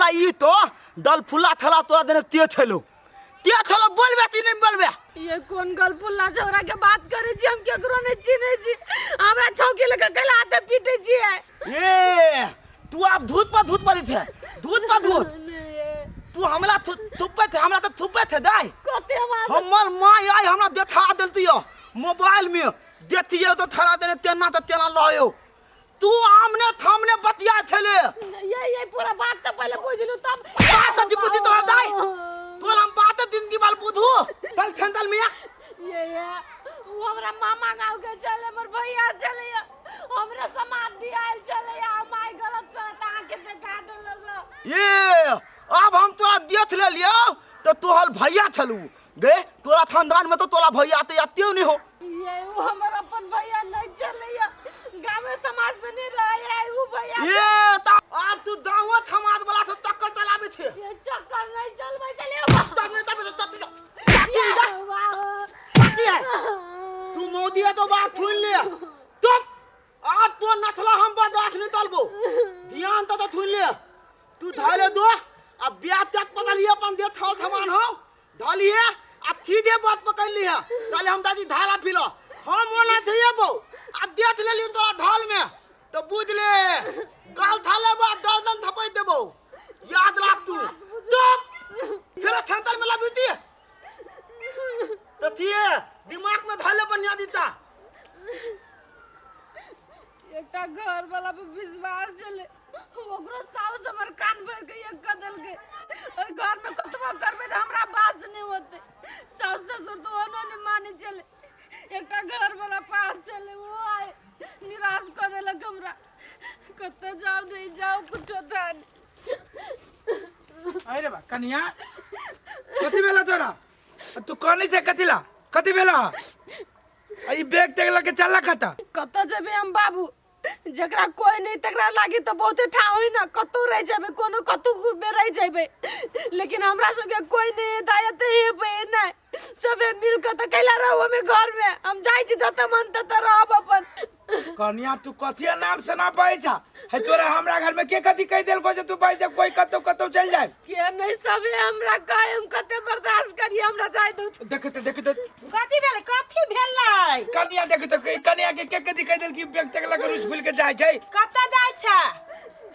हमरा ई तो दल फुला थला तोरा देने ते थेलो ते थेलो बोलबे कि नहीं बोलबे ये कोन गलपुल्ला छौरा के बात करे छी हम केकरो नहीं चिन्है छी हमरा छौकी लके कैला हाथे पीटे छियै ए तू आप धूत पर धूत पर थे धूत पर धूत तू हमरा थुप्पे थे हमरा तो थुप्पे थे दाई कते हम हमर माँ आई हमरा देखा देलती यो मोबाइल में देखतिए तो थरा देने तेना तो तेना लयो तू आमने थामने बतिया छले ये ये पूरा बात तो पहले बुझ लू तब बात तो बुझी तोहर दाई तोर हम बात जिंदगी वाल बुझू चल थंदल मिया ये वो हमरा मामा गांव के चले हमर भैया चले हमरा समाज दियाल चले आ माय गलत चलत आके देखा देलक ये अब हम तोरा देख ले लियो तो तोहर भैया छलू गे तोरा खानदान में तो तोरा भैया ते आते नहीं हो ये वो हमर अपन भैया नहीं चलैया गांव में समाज में नहीं रहे है वो भैया ये ता अब तू दावत समाज वाला से टक्कर चलाबे थे ये चक्कर नहीं चलबै चलिए तक नहीं तक तक तक है तू मोदी है तो बात सुन ले तो अब तो नथला हम बर्दाश्त नहीं तलबो ध्यान तो तो सुन ले तू धैले दो अब ब्याह त्याग पता लिए अपन दे थाल सामान हो धलिए आ सीधे बात पकड़ लिहे कहले हम दादी धाला फिलो हम ओना धइबो आ देख लेलियो तोरा धाल में तो बुझ ले गाल थाले बा दर्दन थपै देबो याद राख तू चुप फिर थंतर में लबीती तो थिए दिमाग में धैले बनिया दीता एकटा घर वाला पर विश्वास छलै ओकरो साउस हमर कान भरि के एक कऽ देलकै ओहि घरमे कतबो करबै तऽ हमरा बास नहि होतै साउस ससुर तऽ ओहनो नहि मानै छलै एकटा घर वाला पास छलै ओ आइ निराश कऽ देलक हमरा कतऽ जाउ नहि जाउ कुछो था नहि अरे बा कन्या कथी भेला तोरा तू कहनी से कथी ला कथी भेला आ ई बैग तेग लके चलला खाता कतऽ जेबै हम बाबू जकरा कोई नहीं तकरा लागी तो बहुते ठाव है ना कतौ रह जेबै कोनो कतौ में रह जेबै लेकिन हमरा सबके कोई नहीं दायत है पे नहीं सबे मिल के तो कैला रहू हमें घर में हम जाइ छी जतऽ मन ततऽ रहब अपन कन्या तू कथी नाम से ना बहै छा है तोरा हमरा घर में के कथी कह देलको जे तू बहै छै कोई कतौ कतौ चल जाए के नहीं सबे हमरा कहे हम कते बर्दाश्त करिए हमरा जाय दू देखते देखते कथी भेलै कथी भेलै कन्या देखते कन्या के के कथी कह देलकी बैग तेग लके रुस फूल के जाय छै कतऽ जाइ छै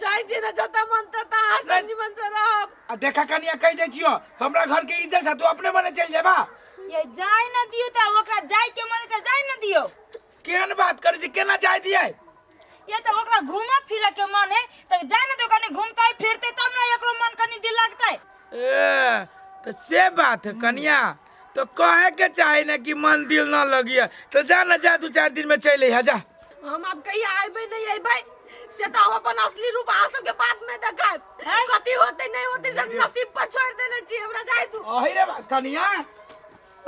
जाइ छी ना जतऽ मन ततऽ अहाँ सब निमन से रहब आ देखा कन्या कह दै छियो हमरा घर के इज्जत है तू अपने मने चल जेबा ये जाय न दियौ तऽ ओकरा जाय के मन तऽ जाय न दियौ केहन बात करै छी केना जाय दियै ये तऽ ओकरा घूमऽ फिरऽ के मन है तऽ जाय न दियौ कनि घूमतै फिरतै तब ने एकरो मन कनि दिल लगतै ए तऽ से बात है कनिया तो कहे के चाही ना कि मन दिल न लगिए तो जा ना जा दू चार दिन में चल अइहा जा हम आब कहिया अयबै नहि अयबै से तऽ हम अपन असली रूप अहाँ सबके बाद में देखायब कथी होतै नहि होतै से नसीब पर छोड़ि देने छी हमरा जाय दू अही रे बा- कनिया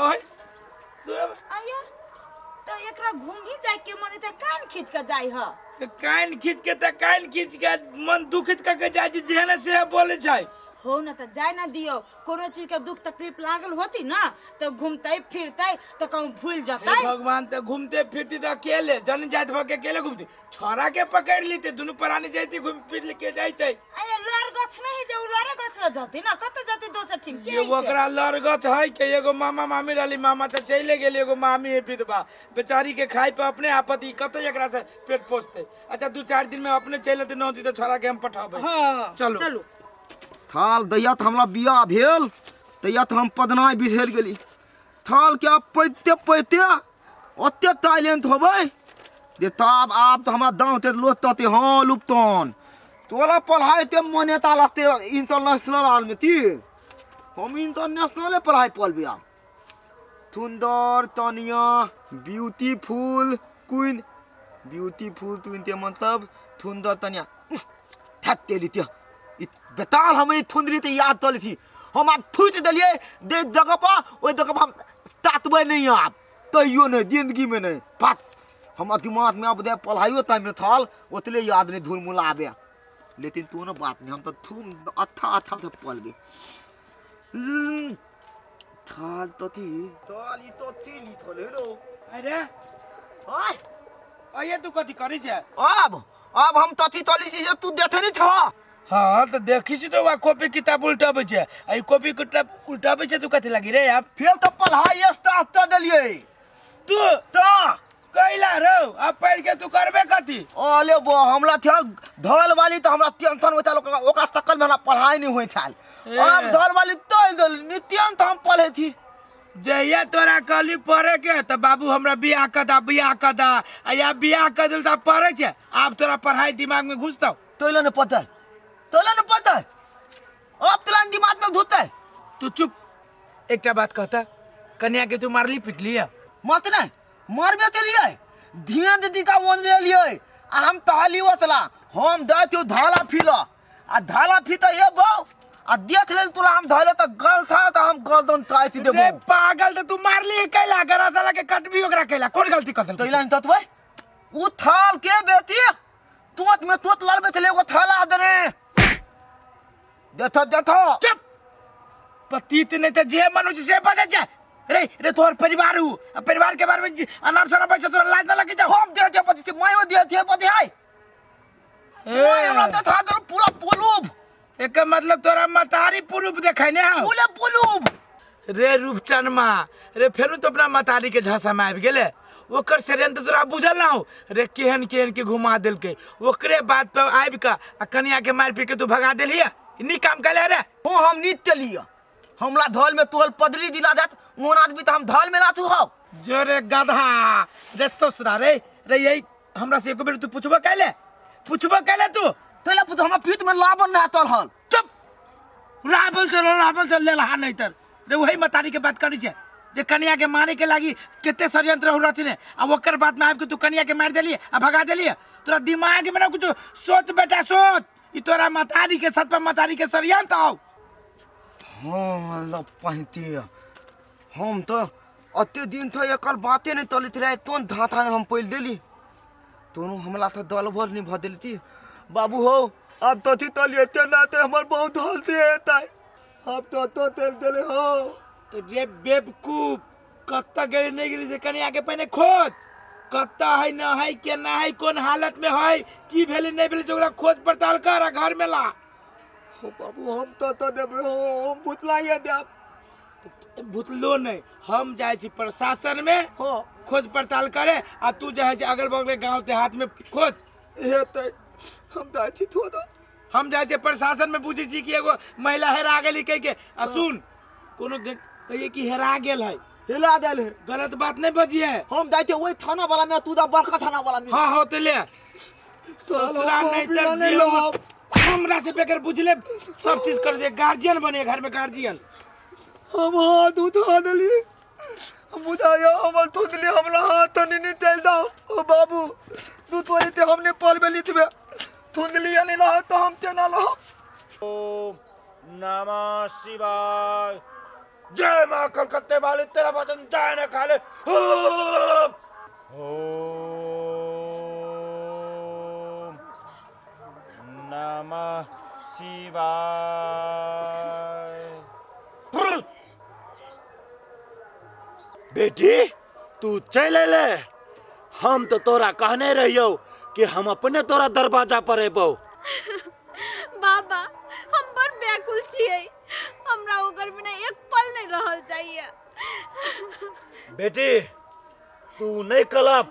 अही आया तऽ एकरा घूमही जाय के मन है तऽ कान खींच के जाय ह तऽ कान खींच के तऽ कान खींच के मन दुखित कऽ के जाइ छै जेहन से बोलै छै हो न तऽ जाय न दियौ कोनो चीज के दुख तकलीफ लागल होती ना तऽ घूमतै फिरतै तऽ कहूँ भूल हे जतै भगवान तऽ घूमते फिरती तऽ अकेले जन जात भऽ के अकेले घूमती छोरा के पकड़ लीते दुनू प्राणी जैती घूम फिर के जैते अरे लड़ गाछ नहीं जे उ लड़े गाछ ल जते ना कत जते दोसर ठीम के एगो ओकरा लड़गछ है के एगो मामा मामी रहली मामा तऽ चले गेली एगो मामी है विधवा बेचारी के खाय पे अपने आपत्ति कते एकरा से पेट पोसते अच्छा दू चार दिन में अपने चलि एतै न होतै तऽ छोरा के हम पठाबै हां चलू। चलू थाल दैया तऽ हमरा बियाह भेल तैया तऽ हम पदनाइ बिसरि गेली थाल के आब पैते पैते ओते टैलेंट होबै जे तब आब तऽ हमरा दाँव ते लोथ तते हँ लुपतन तोरा पढ़ाइ ते मान्यता लगते इंटरनेशनल आदमी ती हम इंटरनेशनले पढ़ाइ पढ़बै आब सुन्दर Tania beautiful queen beautiful queen ते मतलब सुन्दर तनिया थक तेली ते ई बेताल हम ई थुंदरी ते याद तली थी हम आब थूति देलियै जे जगह पर ओहि जगह पर हम तातबै नहि आब तैयो नहि जिंदगी में नहीं पत हमर दिमाग में अब दे पढ़ाइयो टाइम में थल ओतले याद नहीं धूल मुला आबे लेकिन तू ना बात नहीं हम तो थूम अच्छा अच्छा से पलबे थाल तो थी थाल ई तो थी ली थल हेलो अरे आय अये तू कथी करै छै अब अब हम तथी तली छी से तू देखे नहीं छह हाँ तऽ देखी छी तऽ कॉपी किताब उल्टाबै छै आ ई कॉपी किताब उल्टाबै छै तू कथी लागी रे आब फेर तऽ पढ़ाई स्टार्ट कर देलियै तू तऽ कैला रौ अब पढ़ के तू करबे कथी अले बो हमरा थल धल वाली तऽ हमरा टेंशन होइत छल ओकरा तकल में हमरा पढ़ाई नहीं होइत छल ए। अब धल वाली तोड़ देल नित्यंत हम पढ़े थी जहिया तोरा कहली पढ़े के तऽ बाबू हमरा बियाह कर दा बियाह कर दा आ या बियाह कर देल तऽ पढ़े छै आब तोरा पढ़ाई दिमाग में घुसतौ तोला न पता तोला न पता अब तोला दिमाग में घुसतै तू चुप एकटा बात कहता कन्या के तू मारली पिटली है मत नहीं मरबे के लिए ध्यान दीदी का वन ले लिए आ हम तहली ओतला हम दे त्यो धाला फिल आ धाला फी त ए बौ आ देख लेल तोला हम धले त गल था त हम गर्दन काटि रे देबो पागल तऽ तू मारली कैला गरा साला के कटबी ओकरा कैला कोन गलती कर तो इला ततबै उ थाल के बेटी तोत में तोत लड़बे छले एगो थाला दे देखो देखो चुप पतित नहीं तो जे मन होइ छै से बजै छै रे रे तोहर परिवार हु आ परिवार के बारे में अनाप शनाप पैसा तोरा लाज ना लगी जाओ हम दे दे पति से मायो दे दे पति है माय हमरा देखा दे पूरा पुलूब एकर मतलब तोरा मतारी पुरूप देखै ने हौ पूरा पुलूब रे रूपचनमा रे फेरू तो अपना मतारी के झांसा में आबि गेले ओकर षड्यंत्र तोरा बुझल ना हो रे केहन केहन के घुमा देलकै ओकरे बात पर आबि कऽ आ कनिया के मारि पीट के तू भगा देलियै नीक काम कैले रे हो हम नीत के लिए हमला धल में तोहल पदरी दिला देत ओहन आदमी तो हम धल में लाथू हो जो रे गधा रे ससुरा रे रे यही हमरा से एको बेर तू पुछबो कैले पुछबो कैले तू तैला पुत हमरा पीठ में लावन ना तल हल चुप रावल से रावल से ले लहा नहीं तर रे वही मतारी के बात करी छे जे कन्या के मारे के लागी कते षड्यंत्र हो रचने आ ओकर बात में आबि के तू कन्या के मार देली आ भगा देली तोरा दिमाग में ना कुछ सोच बेटा सोच ई तोरा मतारी के सत पर मतारी के षड्यंत्र हो हाँ ल पहिते हम तो अते दिन तो एकर बाते नहीं तलित रहे तोन धाथा में हम पैल देली तोनो हमला तो दल भर नहीं भ देली बाबू हो अब तो थी तलिए ते ना ते हमर बहुत धल दे ताई अब तो तो तेल देले हो रे बेवकूफ कत्ता गेली नहीं गेली से कन्या के पहिने खोज कत्ता है न है केना है कोन हालत में है की भेलै नहीं भेलै से ओकरा खोज पड़ताल कर आ घर में ला हो बाबू हम तो तो देबे हो हम भुतलाइए देब भुतलो नहीं हम जाइ छी प्रशासन में हो खोज पड़ताल करे आ तू जे है से अगल बगल के गांव देहात में खोज हेतै हम जाइ छी थोड़ा हम जाइ छियै प्रशासन में बुझै छी कि एगो महिला हेरा गेली कहि के आ सुन कोनो कहिए कि हेरा गेल है हिला देल है गलत बात नहीं बजिए हम जाइ छियै ओहि थाना वाला में तू दा बड़का थाना वाला में हाँ हो तो ले ससुरा नहीं तर नहीं जेल हमरा से बेकर बुझले सब चीज कर दे गार्जियन बने घर में गार्जियन हम हाथ उठा देली बुझाया हमर थुदली हमरा हाथ तनी नहीं तेल दाओ ओ बाबू तू तोरी ते हमने पल में लिखबे थुदली नहीं रह तो हम तेना रह ओम नमः शिवाय जय माँ कलकत्ते वाले तेरा वचन जाए न खाले ओम ओम नमः शिवाय बेटी तू चल अयले हम तो तोरा कहने रहियो कि हम अपने तोरा दरवाजा पर अयबो बाबा हम बड़ व्याकुल छियै हमरा ओकर बिना एक पल नहीं रहल जाइए बेटी तू नहीं कलप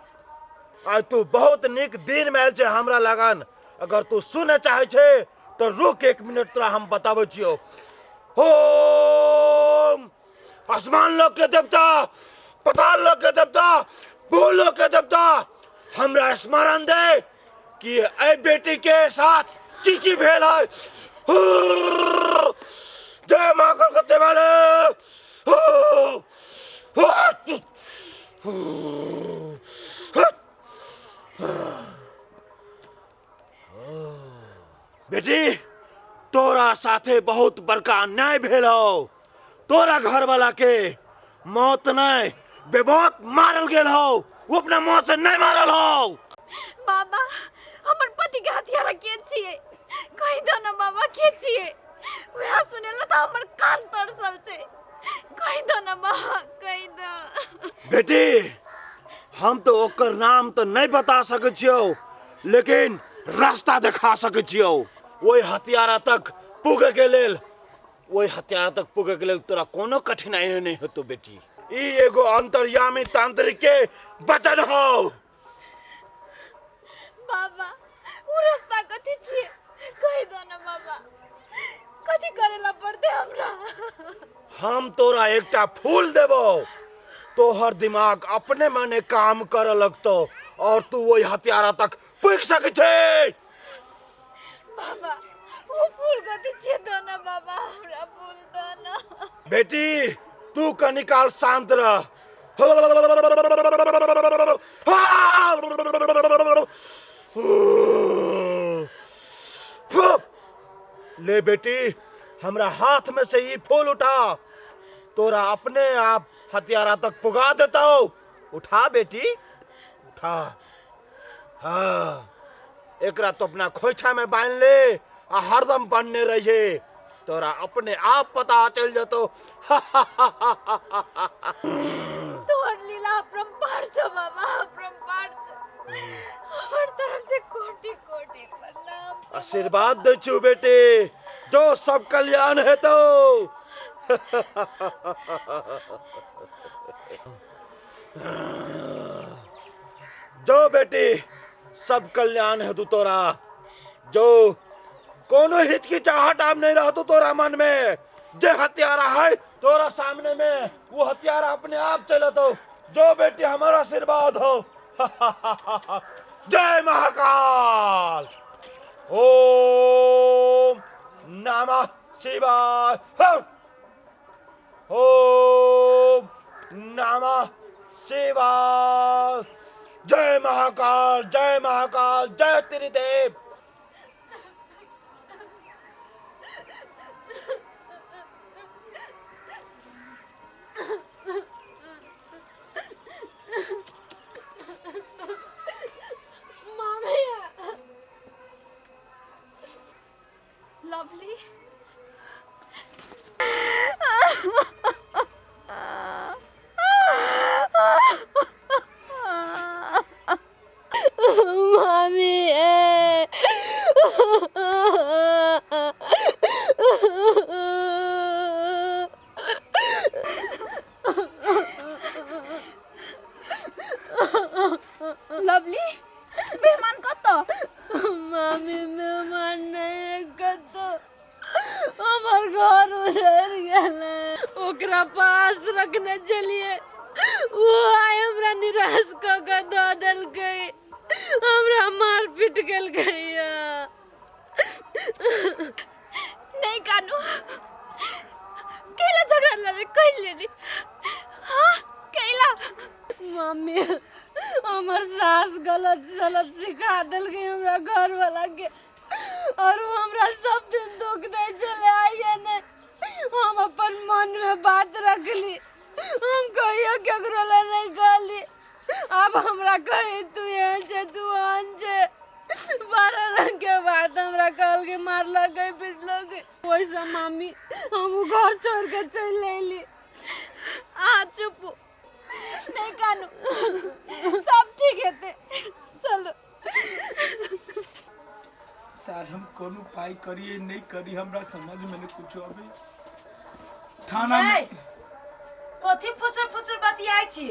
आ तू बहुत नीक दिन में आयल छै हमरा लगन अगर तू सुने चाहे छै तो रुक एक मिनट तोरा हम बताबै छियौ ओम आसमान लोक के देवता पताल लोक के देवता भूलोक के देवता हमरा स्मरण दे कि एहि बेटी के साथ की की भेल है जय माँ कलकत्ते वाले बेटी तोरा साथे बहुत बड़का अन्याय भेल हौ तोरा घरवाला के मौत नहीं बेमौत मारल गेल हौ वो अपना मौत से नहीं मारल हौ बाबा हमर पति के हथियारा के छियै कहि दो ना बाबा के छियै वएह सुनेला तऽ हमर कान तरसल छै कहि दो ना बाबा कहि दो बेटी हम तो ओकर नाम तो नहीं बता सकै छियौ लेकिन रास्ता देखा सकै छियौ ओहि हथियारा तक पुगे के लेल, ओहि हथियारा तक पुगे के लेल तोरा कोनो कठिनाई नहीं होतो बेटी। ई एगो अंतर्यामी तांत्रिक के वचन हो। बाबा उ रास्ता कथी छियै कहि दो ना बाबा, कथी करेला पड़ते हमरा? हम तोरा एकटा फूल देबो, तोहर दिमाग अपने मने काम करे लगतो और तू वही हत्यारा तक पुग सकै छे। बाबा वो फूल कथी छियै दो ना बाबा, हमरा फूल दो ना। बेटी तू कनिकाल शांत रह। ले बेटी, हमरा हाथ में से ई फूल उठा, तोरा अपने आप हथियारा तक पुगा देता। उठा बेटी उठा। हाँ, एकरा तो अपना खोइछा में बांध ले आ हरदम बांधने रहिए, तोरा अपने आप पता चल जतो। तोहर लीला अपरंपार छौ बाबा, अपरंपार छौ। हमर तरफ से कोटि कोटि प्रणाम छौ। आशीर्वाद दै छु बेटी, जो सब कल्याण हेतौ। जो बेटी सब कल्याण हेतु तोरा, जो कोनो हिचकिचाहट आब नहीं रहतो तोरा मन में। जे हत्यारा है तोरा सामने में, वो हत्यारा अपने आप चलतो। जो बेटी हमारा आशीर्वाद हो। जय महाकाल। ओम नमः शिवाय। ओम नमः शिवाय। जय महाकाल, जय महाकाल, जय त्रिदेव। मामी लवली, मामी ए लवली, मेहमान कतऽ? मामी मेहमान नहीं कतौ, हमर घर उजड़ गेलै। ओकरा पास रखने छलियै, ओ आइ हमरा निराश कऽ के दऽ देलकै, हमरा मार पीट केलकै। नहीं कानू, कैला झगड़ा लड़े कहि लेली? हाँ कैला? मम्मी हमर सास गलत सलत सिखा देलकै हमरा घर वाला के, और वो हमरा सब दिन दुख दै छलै। आइए ने हम अपन मन में बात रखली, हम कहियो केकरो लए नहीं कहली। आब हमरा कही तू एहन छै तू ओहन छै, बारह रंग के बात हमरा कहलकै, मारलकै पिटलकै। ओहिसँ मामी हम उ घर छोड़ के चलि अयली। अहाँ चुप नहीं कानू, सब ठीक हेतै, चलो। सर हम कोनो उपाय करिए नहीं करी, हमरा समझ में नहीं कुछ अभी। थाना में कथी फुसुर फुसुर बतियाइ छी?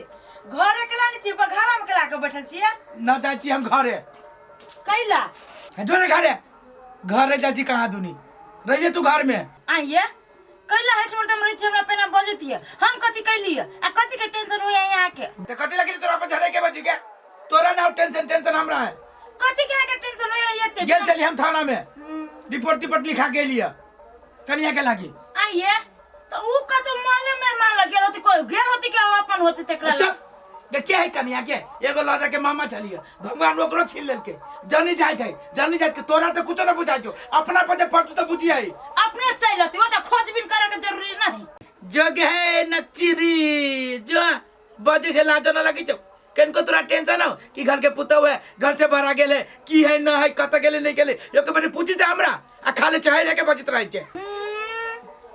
घर अकेला नहीं छी, बघारा में अकेला के बैठल छियै? ना जाइ छी हम घरे। कैला? जो ने घरे, घरे जाइ छी। कहाँ दुनी रहिए तू घर में? आइए कैला हेठ मर्दम रहै छी, हमरा पेना बजतियै? हम कथी कैलियै आ कथी के टेंशन होइया यहाँ के? तो कथी लगी तोरा पर झरे के बजू के? तोरा ना टेंशन, टेंशन हमरा है। कथी के यहाँ के टेंशन होइया एते? गेल चली हम थाना में, रिपोर्ट तिपोर्ट लिखा के लिए कनिया के लागी। आइए तो ऊ कतो माले मेहमान लग गेल होती, कोई गेल होती के अपन होती तेकरा चुप के क्या है कनिया के? एगो लड़ा के मामा चलिए, भगवान ओकरो छीन लेलके। जानी जाय छै, जानी जाय के तोरा तो कुछो न बुझाय छौ, अपना पर जे पड़तू तो बुझी आई। अपने चल होती, ओ त खोजबीन करे के जरूरी नहीं। जग है नचरी जो बजे से लाजो न लगी छौ। कनको तोरा टेंशन हो कि घर के पुतहु है घर से बाहर आ गेले, की है न है, कत गेले नहीं गेले, यो के बड़ी पूछी से हमरा आ खाली चाहे रह के बजत रहै छै।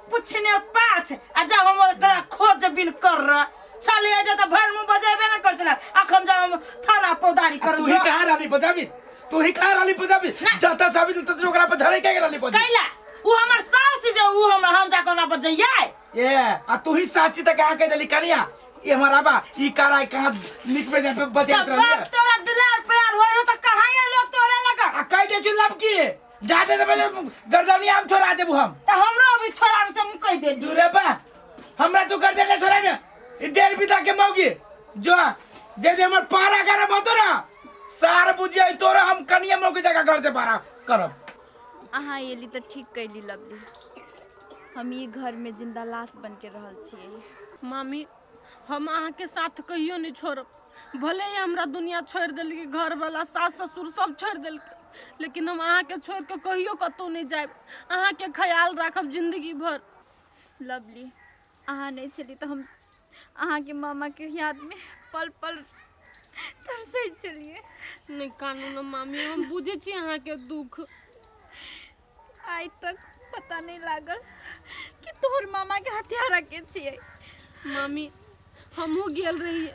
पूछने पाछ आ जब हम ओकरा खोजबीन कर रह चले आ जा त भर मुंह बजेबे न कर छला, अखन जब हम थाना पौदारी कर। तू ही कहाँ रहली बताबी? तू ही कहाँ रहली पूजा भी जाता साबी तो ओकरा पर झड़े के रहली पूजा कैला उ हमर सास जे उ हमर हम जा कोना पर जइयै। ए आ तू ही साची त कहाँ कह देली कनिया ये हमारा बा ई कराई कहाँ निक पे जाके बजात तब रहली बाप तोरा दुलार प्यार होय हो त कहाँ आइलो तोरा लगा? आ कह दे चुन लब की जाते से पहले गर्दनी आम छोड़ा देबू हम। त हमरो अभी छोड़ा से हम कह देली। दूरे बा हमरा तू गर्दन छोड़ा में ई डेढ़ बीता के मौगी जो जे जे हमर पारा गरम होतो ना सार बुझिया तोरा हम कनिया मौगी जगह घर से पारा करब। अहाँ एली तऽ ठीक कैली लवली, हम ई घर में जिंदा लाश बन के रहल छियै। मामी हम अहाँके साथ कहियो नहीं छोड़ब, भले ही हमरा दुनिया छोड़ देलकै, घरवाला सास ससुर सब छोड़ देलकै, लेकिन हम अहाँके छोड़ के कहियो कतहु नहीं जायब, अहाँके ख्याल राखब जिंदगी भर। लवली अहाँ नहीं छली तऽ हम अहाँके मामा के याद में पल पल तरसै छलियै। नहीं कानू न मामी, हम बुझै छी अहाँके दुख। आइ तक पता नहीं लागल कि तोहर मामा के हत्यारा के छियै। मामी हमहूँ गेल रहियै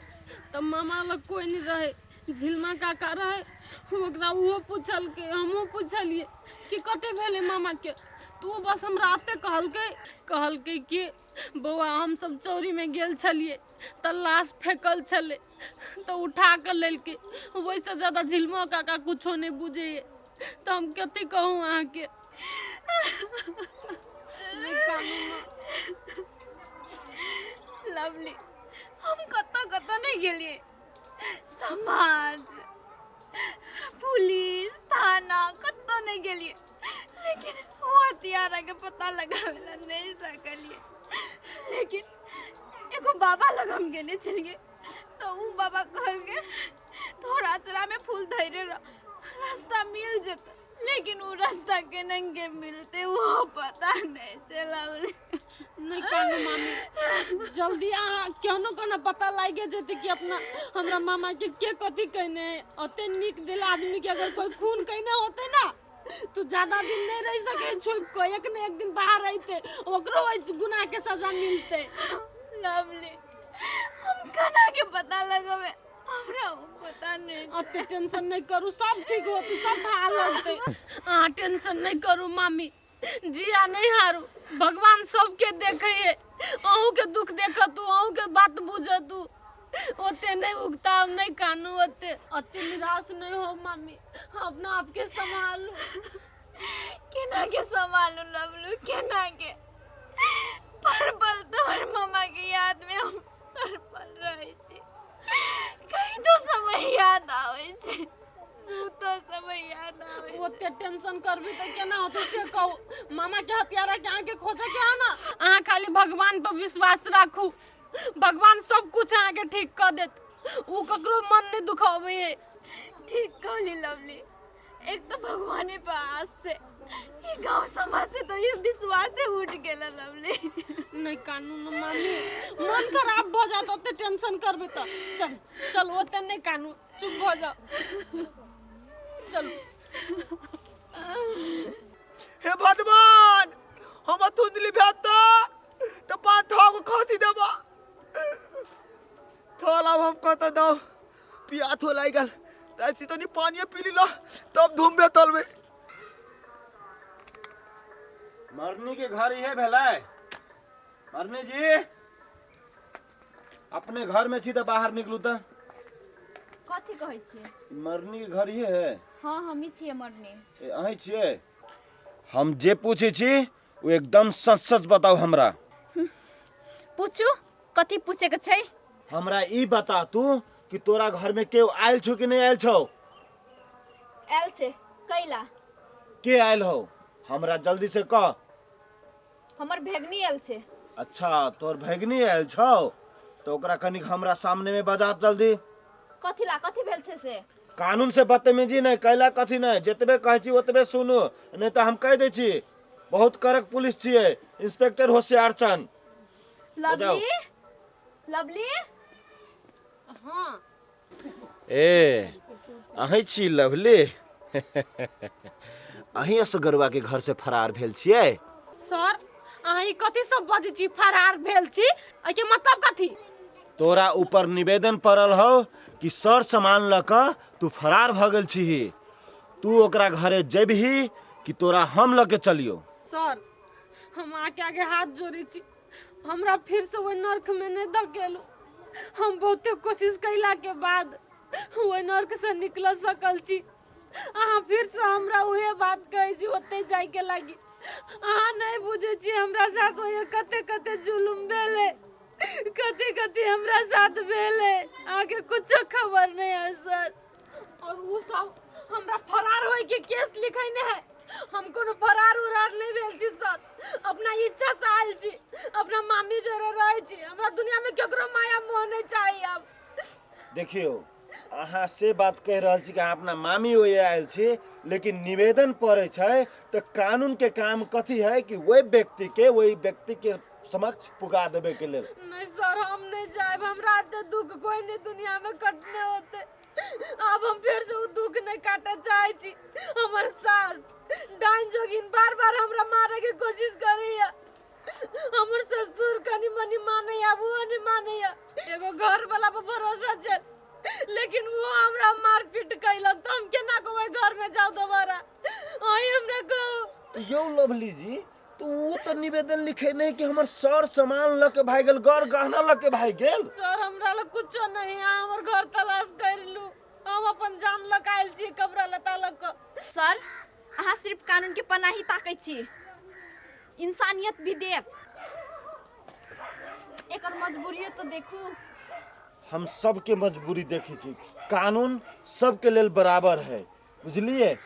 तऽ मामा लग कोई नहीं रहे, झिलमा काका रहे, ओकरा ओहो पुछलकै, हमहूँ पुछलियै कि कते भेलै मामा के, तऽ ओ बस हमरा एते कहलकै, कहलकै कि बौआ हमसब चौरीमे गेल छलियै तऽ लाश फेकल छलै तऽ उठा कऽ लेलकै, ओहिसँ ज्यादा झिलमो काका कुछो नहि बुझैए, तऽ हम कथी कहू अहाँके। नहि कानू न। लवली हम कतऽ कतऽ नहि गेलियै, समाज पुलिस थाना कतऽ नहि गेलियै, लेकिन ओ हत्यारा के पता लगावे ला नहीं सकलियै। लेकिन एगो बाबा लग हम गेने छलियै तऽ उ बाबा कहलकै तोहर अचरा में फूल धैरे रह, रास्ता मिल जेतौ, लेकिन उ रास्ता केना के मिलते वो पता नहीं चलल। नहीं कानू मामी, जल्दी अहाँ केहनो केना पता लागि जेतै कि अपना हमरा मामा के के कथी कहने है। ओते नीक दिल आदमी के अगर कोई खून कहने होते ना तो ज्यादा दिन नहीं रह सके छुप के, एक न एक दिन बाहर अइते, ओकरो ओहि गुनाह के सजा मिलते। लवली हम केना के पता लगबे, हमरा उ पता नहीं। ओते टेंशन नहीं करू, सब ठीक होते, सब हाल होते, अहाँ टेंशन नहीं करू मामी, जिया नहीं हारू, भगवान सबके देखे है, अहूँ के दुख देखतू, अहूँ के बात बुझतू, ओते नहीं उगता नहीं कानू, ओते ओते निराश नहीं हो मामी, अपना आप के संभालू। केना के संभालू लवलू, केना के पल पल तोहर मामा के याद में हम तड़पल रहे छी, कहीं तो समय याद आवे छे, सुतो समय याद आवे छे। ओते टेंशन करबी त केना होतै से कहू, मामा के हत्यारा के अहाँके खोजे के है ना, अहाँ खाली भगवान पर विश्वास राखू, भगवान सब कुछ अहाँके ठीक कऽ देत, उ ककरो मन नहीं दुखाबै है। ठीक कहली लवली, एक तो भगवाने पर आस से ये गांव समाज से तो ये विश्वास से उठ गेल लवली। नहीं कानू न मामी, मन खराब भ जात ओते टेंशन करबे त, चल चल ओते नहीं कानू, चुप भ जाओ, चल। हे भगवान हम थुंदली भेता तो पाँच ठो को खाती देबा, थोड़ा अब हम कहता दो पिया थो लाई गल, ऐसी तो नहीं पानी पी ली ला तब धूम में तल में। मरनी के घर इहे भेलै। मरनी जी अपने घर में छी त बाहर निकलू त। कथी कहै छियै? मरनी के घर इहे है? हाँ हमही छियै मरनी। ए अहीं छियै? हम जे पूछै छी ओ एकदम सच सच बताउ हमरा। पूछू कथी पूछे के छै? हमरा ई बता तू कि तोरा घर में केओ आयल छौ कि नहीं आयल छौ? आयल छै। कैला? के आयल हो? हमरा जल्दी से कह। हमर भेगनी आयल छै। अच्छा तोर भैगनी आयल छौ तो ओकरा कनिक हमरा सामने में बजा जल्दी। कथी ला कथी भेल छै से? कानून से बदतमीजी नहीं कैला कथी नहीं, जतबे कहै छी ओतबे सुनू, नहीं तो हम कह दै छी बहुत कड़क पुलिस छियै, इंस्पेक्टर होशियार चंद। Lovely lovely. हाँ ए अहीं छी लवली? अहीं असगरुआ के घर से फरार भेल छियै? सर अहाँ ई कथी सब बजै छी फरार भेल छी, एहिके मतलब कथी? तोरा ऊपर निवेदन पड़ल हो कि सर सामान लऽ कऽ तू फरार भऽ गेल छीही। तू ओकरा घरे जेबही कि तोरा हम लऽ के चलियो? सर, हम आके आगे हाथ जोड़ै छी, हमरा फिर से ओहि नर्क में नहीं धकेलू। हम बहुते कोशिश कैला के बाद ओहि नर्क से निकल सकल छी। अहाँ फिर से हमरा उहे बात कहै छी ओते जाय के लागी। अहाँ नहीं बुझै छी हमरा साथ ओहे कते कते जुलुम भेलै, कते कते हमरा साथ भेलै, अहाँके कुछो खबर नहीं है सर। और उ सब हमरा फरार होय के केस लिखैने है। हम कोनो फरार उरार नहीं भेल छी सर, अपना इच्छा से आयल छी, अपना मामी जोरे रहै छी। हमरा दुनिया में केकरो माया मोह नहीं चाहिए अब। देखियौ, अहाँ से बात कहि रहल छी कि अहाँ अपना मामी ओहि आयल छी, लेकिन निवेदन पड़ै छै तऽ कानून के काम कथी है कि ओहि व्यक्ति के ओहि व्यक्ति के समक्ष पुगा देबे के लेल। नहीं सर, हम नहीं जाएब, हमरा एते दुख कोई नहीं दुनिया में कटने होते। अब हम फिर से उ दुख नहीं काटे चाहे छी। हमर सास डाइन जोगिन बार बार हमरा मारे के कोशिश करैया, हमर ससुर कनी मनी मानैया, वो नहीं मानैया। एगो घर वाला पर भरोसा छै, लेकिन वो हमरा मारपीट कैलक, तो हम केना के ओहि घर में जाऊ दोबारा? अहीं हमरा कहू। यौ लवली जी, तो वो तो निवेदन लिखे नहीं कि हमर सर सामान लऽ के भागि गेल, गर गहना लऽ के भागि गेल। सर, हमरा लग कुछो नहीं है, हमर घर तलाश कर लू, हम अपन जान लऽ के आयल छी कपड़ा लत्ता लऽ के। सर, अहाँ सिर्फ कानून के पनाही ताकै छी, इंसानियत भी देख, एकर मजबूरी तो देखू। हम सबके मजबूरी देखै छी, कानून सबके लेल बराबर है, बुझलिए?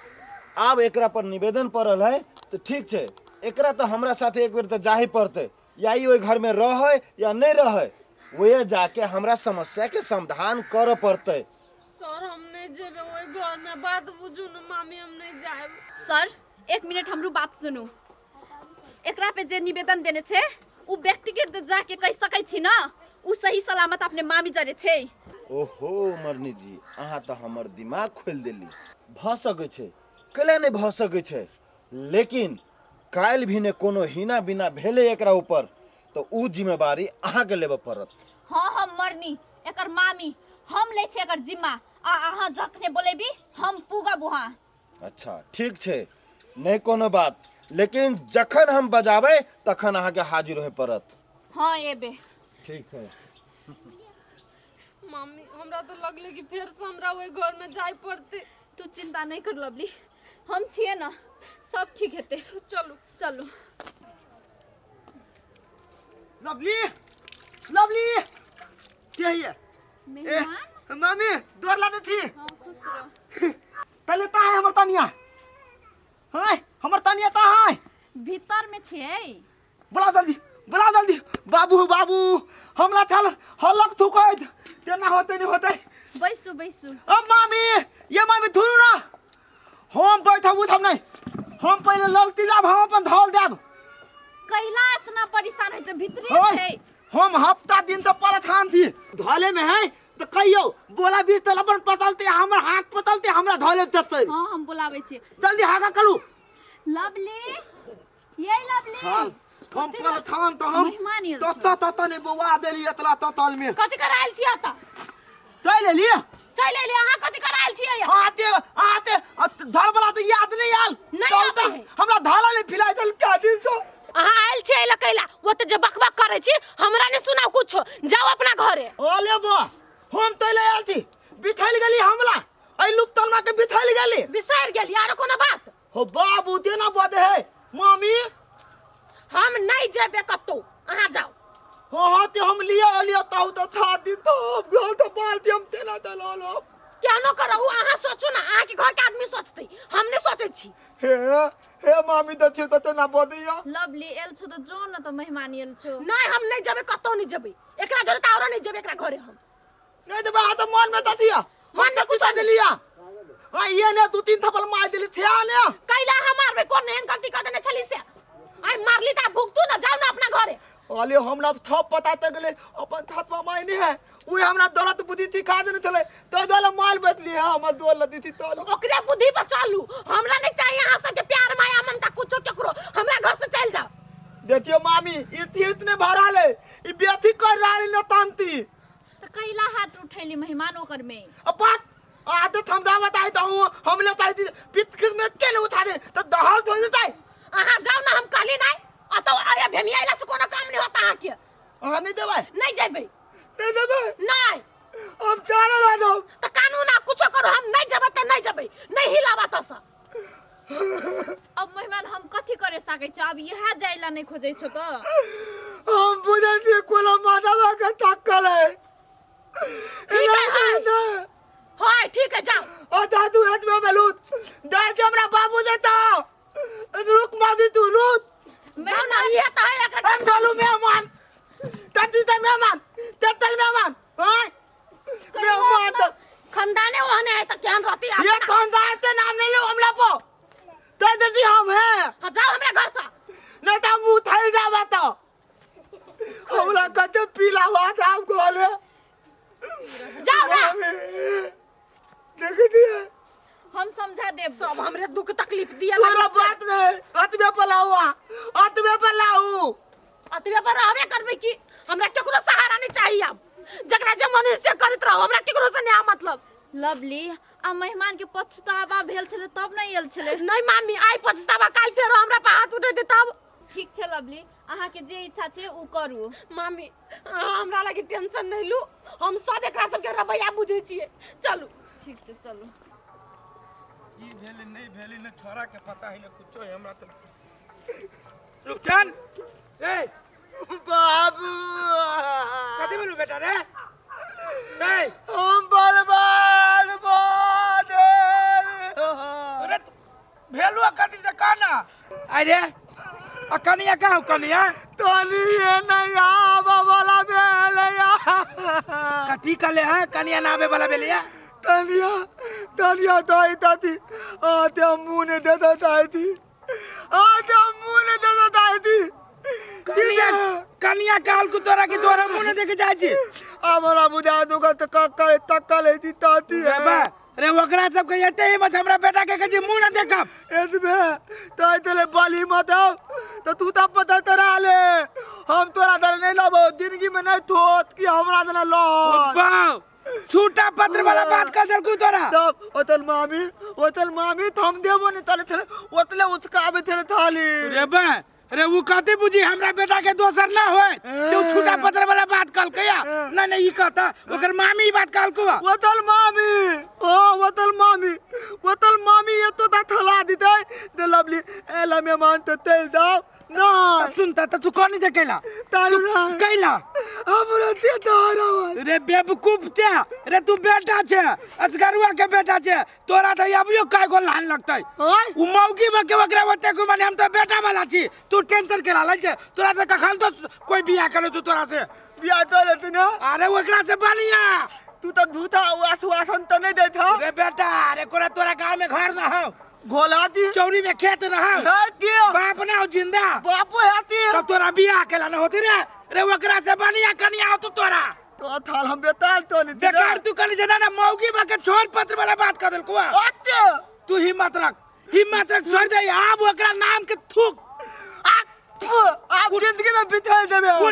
आब एकरा पर निवेदन पड़ल है तऽ ठीक छै, एकरा तऽ हमरा साथे एक बेर तऽ जाही पड़तै, या ई ओहि घरमे रहै या नहि रहै, ओहे जाके हमरा समस्याके समाधान करऽ पड़तै। सर, हम नहीं जेबे ओहि घर में, बात बुझू न मामी, हम नहीं जाएब। सर, एक मिनट हमरो बात सुनू। एकरा पे जे निवेदन देने छै उ व्यक्ति के तऽ जाके कहि सकै छी न, उ सही सलामत अपने मामी जरे छै। ओहो मरनी जी, अहाँ तऽ हमर दिमाग खोलि देली। भऽ सकै छै, कैला नहि भऽ सकै छै, लेकिन काल्हि भी ने कोनो हिना बिना भेलै एकरा ऊपर तऽ उ जिम्मेवारी अहाँके लेबऽ पड़त। हाँ, हम मरनी एकर मामी, हम लै छी एकर जिम्मा, आ अहाँ जखने बोलेबी हम पुगब वहाँ। अच्छा ठीक छै, नहि कोनो बात, लेकिन जखन हम बजाबै तखन अहाँके हाजिर होय पड़त। हाँ एबे। ठीक है। मामी, हमरा तो लगले कि फेर से हमरा ओहि घर में जाय पड़ते। तू चिंता नहीं कर लवली, हम छिए ना, सब ठीक हेतै। चलू चलू। लवली, लवली के है ये? मेहमान। मामी दौड़ ला देती। हाँ, खुश रहो। पहले ता है हमर तानिया, हाय हमर तानिया ता है भीतर में छे। बुला जल्दी, बुला जल्दी। बाबू बाबू, हमरा थल हलक थुकैत तेना होते नहीं होते। बैसू बैसू। अब मामी, ये मामी थुरू ना, हम बैठब उठब नहीं, हम पहले ललती लाब, हम अपन धल देब। कैला इतना परेशान होइ छै? भीतरे ओए, छै। हम हफ्ता दिन तो परेशान थी धले में है तो कहियो बोला बीस तल अपन पतलते, हमर हाथ पतलते, हमरा धले देते। हाँ, हम बोलाबै छी। जल्दी हाका करू। लवली, ये लवली। हाल हम परेशान तो हम मेहमान आयल तो छौ। तो तो नहीं बौआ देली एतला ततल में। कथी करायल छी एतऽ? चलि एलियै। चलि एलियै। अहाँ कथी करायल छियै? आते आते धर वाला तो याद नहीं आयल। नहीं तब आबै तक है। हमरा धारा नहीं फिलाई दल क्या दिल तो। अहाँ आयल छियै एहि लए कैला ओतऽ जे बकबक करै छी, हमरा नहि सुनाउ कुछो, जाउ अपना घरे। ओले बा, हम तैले आयल थी, बिथैल गेली हमला, एहि लुप्तलमा के बिथैल गेली। बिसरि गेली? आरो कोनो बात? हो बाबू तेना बदे है मामी। हम नहीं जेबे कतौ, अहाँ जाउ। हाँ हाँ ते हम लिया लिया ताऊ तो था दी तो घर तो बाल दी हम तेना दलाल हो। केहनो करहु अहाँ सोचू ना, अहाँके घर के आदमी सोचतै, हम नहीं सोचै छी। हे हे मामी दछे तो तेना बदिया। लवली एल छो तो जो न, त मेहमान एल छो। नहीं, हम नहीं जेबे, कतौ नहीं जेबे, एकरा जरे त औरो नहीं जेबे एकरा घरे हम। नहीं देबे आ तो मन में दथिया। मन में कुछ कुछो नहीं। देलिया। हाँ ये ने दू तीन थप्पड़ मार देली थे ने। कैला हम मारबे? कोन एहन गलती कर देने छली से? आई मारली त भुगतू ना, जाउ ना अपना घरे। अले हमरा थप पता त गेले अपन थतवा माय नहीं है, उहे हमरा दौलत बुद्धि सिखा देने छले, तो दौलत माल बदली है हमर दौलत दी थी तो। ओकरे बुद्धि पर चलू, हमरा नहीं चाहिए अहाँ सबके प्यार माया ममता कुछो केकरो, हमरा घर से चल जाओ। देखियो मामी, इति इतने भरा ले, ई बेथी कर रहा है नतांती। त कैला हाथ उठैली मेहमान ओकर में? अब बात आदत हमरा बताई तो हम ले ताई पित में के ले उठा दे तो दहल थोड़ी देतै। अहाँ जाउ ना, हम कहली नहीं अतो अरे भेमिया अइला से कोनो काम नहीं होता अहाँ के। अहाँ नहीं देबै? नहीं जेबै। नहीं देबै? नहीं। हम तारा ला दो। तो कानून आ कुछो करो, हम नहीं जेबै त नहीं जेबै, नहीं हिलावा त से। अब मेहमान हम कथी करे सकै छी, अब इएह जाइला नहीं खोजै छौ तो। हम बुझै छी कोला माधवा के तक्कल है। ठीक है, हाँ। हाँ ठीक है जाओ। ओ दादू हाथ में बेलूत दे के हमरा बाबू देता रुक मादी तू रुक। जाओ ना, ये तो है एकरा। हम चलू मेहमान तती त मेहमान तेतल मेहमान हां मेहमान तो खानदाने ओहने है त केहन रहती ये खानदान के नाम नहीं लो हमला पो दे दीदी हम है। हाँ, जाओ हमरा घर से नहीं तो मुंह थैल जावा तो हमरा कते पीला हुआ था हम गोले। जाओ ना। देख दिए हम समझा देब सब हमरे दुख तकलीफ दिया। तोरा बात नहीं अतबे पर लाऊ अतबे पर लाऊ अतबे पर रहबे करबे की हमरा केकरो सहारा नहीं चाहिए। अब जकरा जे मन से करत रहो, हमरा केकरो से नहीं मतलब। लवली आ मेहमान के पछतावा भेल छले तब नहीं आयल छले। नहीं मामी आई पछतावा काल फेरो हमरा पर हाथ उठे दे तब। ठीक छै लवली, अहाँ के जे इच्छा छै उ करू। मामी अहाँ हमरा लागी टेंशन नहीं लू, हम सब एकरा सबके रवैया बुझै छियै। चलू ठीक छै चलू। की भेलै नहीं भेलै ने छोरा के पता है ने कुछो है हमरा तो। रुपचन ए बाबू कथी भेलू बेटा रे? ए हम बर्बाद भऽ गेल। अरे भेलू कथी से कहना। अरे आ कनिया कहाँ कनिया? तनिए नहीं आबऽ वाला भेलैया। कथी कहले है कनिया ना आबे वाला भेलैया? तनिया तनिया दाई दादी आते मुँह ने दे दे दाई दी आते मुँह ने दे दे दाई दी। कनिया कनिया काल को तोरा के तोरा मुँह ने देखे जाइ छी। हमरा बुझा दुगा त कक्का तक्का ले दी ताती रे बा रे ओकरा सब के एते ही मत हमरा बेटा के कहै मुँह न देखब। एतबे ताई तले बाली मत आव त तू त पता तरा ले हम तोरा दर नहीं लबो जिंदगी में नहीं थोत कि हमरा दने लो। बाव छूटा पत्र वाला बात कर देलकू तोरा। तब ओतल मामी तो हम देबो नहीं तले थले ओतले उचकाबे थे थाली। रे बा रे उ कथी बुझी हमरा बेटा के दोसर ना होय ते उ छूटा पत्र वाला बात कहलकै या नहीं नहीं ई कहता ओकर मामी ई बात कहलको। ओतल मामी ओ ओतल मामी ओतल मामी ये तो दा थला दिते दे लवली एला मेहमान तो तेल दाव ना। सुनता त तू कोनी जे कैला तारू ना कैला हमरा दे तारा। रे बेवकूफ छे रे तू बेटा छे असगरुआ के बेटा छे तोरा त अबियो काय गो लान लगतै। उ मौगी में के ओकरा ओते को माने हम त बेटा वाला छी तू टेंशन के ला छै तोरा त कखन तो कोई बियाह करे तू तोरा से बियाह तो लेते ना। अरे ओकरा से बढ़िया तू त धूता आश्वासन त नहीं देत हो। रे बेटा अरे कोरा तोरा गांव में घर ना हो गोला दी चौरी में खेत ना हो है की बाप ना हो जिंदा बापो है तब तोरा बियाह केला ना होती रे। रे ओकरा से बढ़िया कनिया हो तू तोरा तो थाल हम बेताल तो नहीं बेकार तू कनी जना ना मौगी बा के छोड़ पत्र वाला बात कर देलको। ओते तू हिम्मत रख हिम्मत रख छोड़ दे आब ओकरा नाम के थूक आप जिंदगी में बिथल देबे।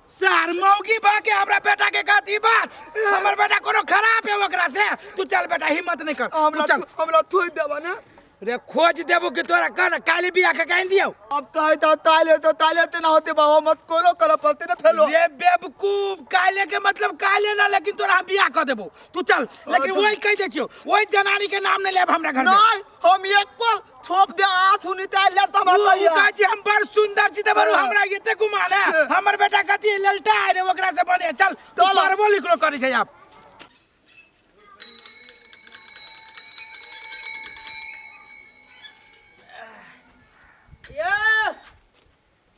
सर मौगी बा के हमरा बेटा के कहती बात हमर बेटा कोनो खराब है ओकरा से तू चल बेटा हिम्मत नहीं कर तू चल। हमरा थोइ देबा ने रे खोज देबो कि तोरा कन काली बियाह के काइन दियौ। अब ताई ता ताले तो ताले ते ना होते बाबा मत कोनो कला पलते ना फेलो। रे बेवकूफ काले के मतलब काले ना लेकिन तोरा हम बियाह कर देबो तू चल। लेकिन वही कह दे छियो वही जनानी के नाम नहीं लेब हमरा घर में। नहीं हम एक को छोप दे आंसू निकाल लेब त हमरा कहिया। उ कहै छी हम बड़ सुंदर छी त बरू हमरा एते गुमान है हमर बेटा कथी ललटा है रे ओकरा से बने चल तू पढ़बो लिखलो करै छै आप। यो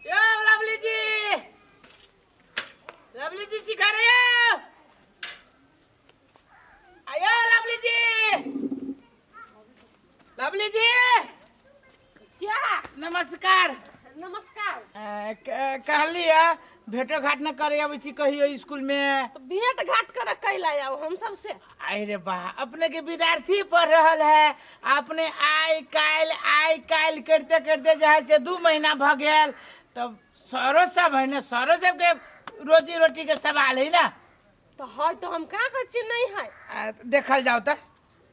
यो लवली जी लवली जी सिखा रहे हो आयो लवली जी लवली जी क्या? नमस्कार नमस्कार। कहली है भेंटो घाट न करे अबै छी कहियो स्कूल में। तो भेंट घाट करे कैला आउ हम सबसे? अरे वाह अपने के विद्यार्थी पढ़ रहल है अपने आइ काल्हि करते करते जे है से 2 महीना भ गेल। तब सरो सब है ना सरो सब के रोजी रोटी के सवाल है ना। तो है तो हम का कहै छी नहीं है। देखल जाओ त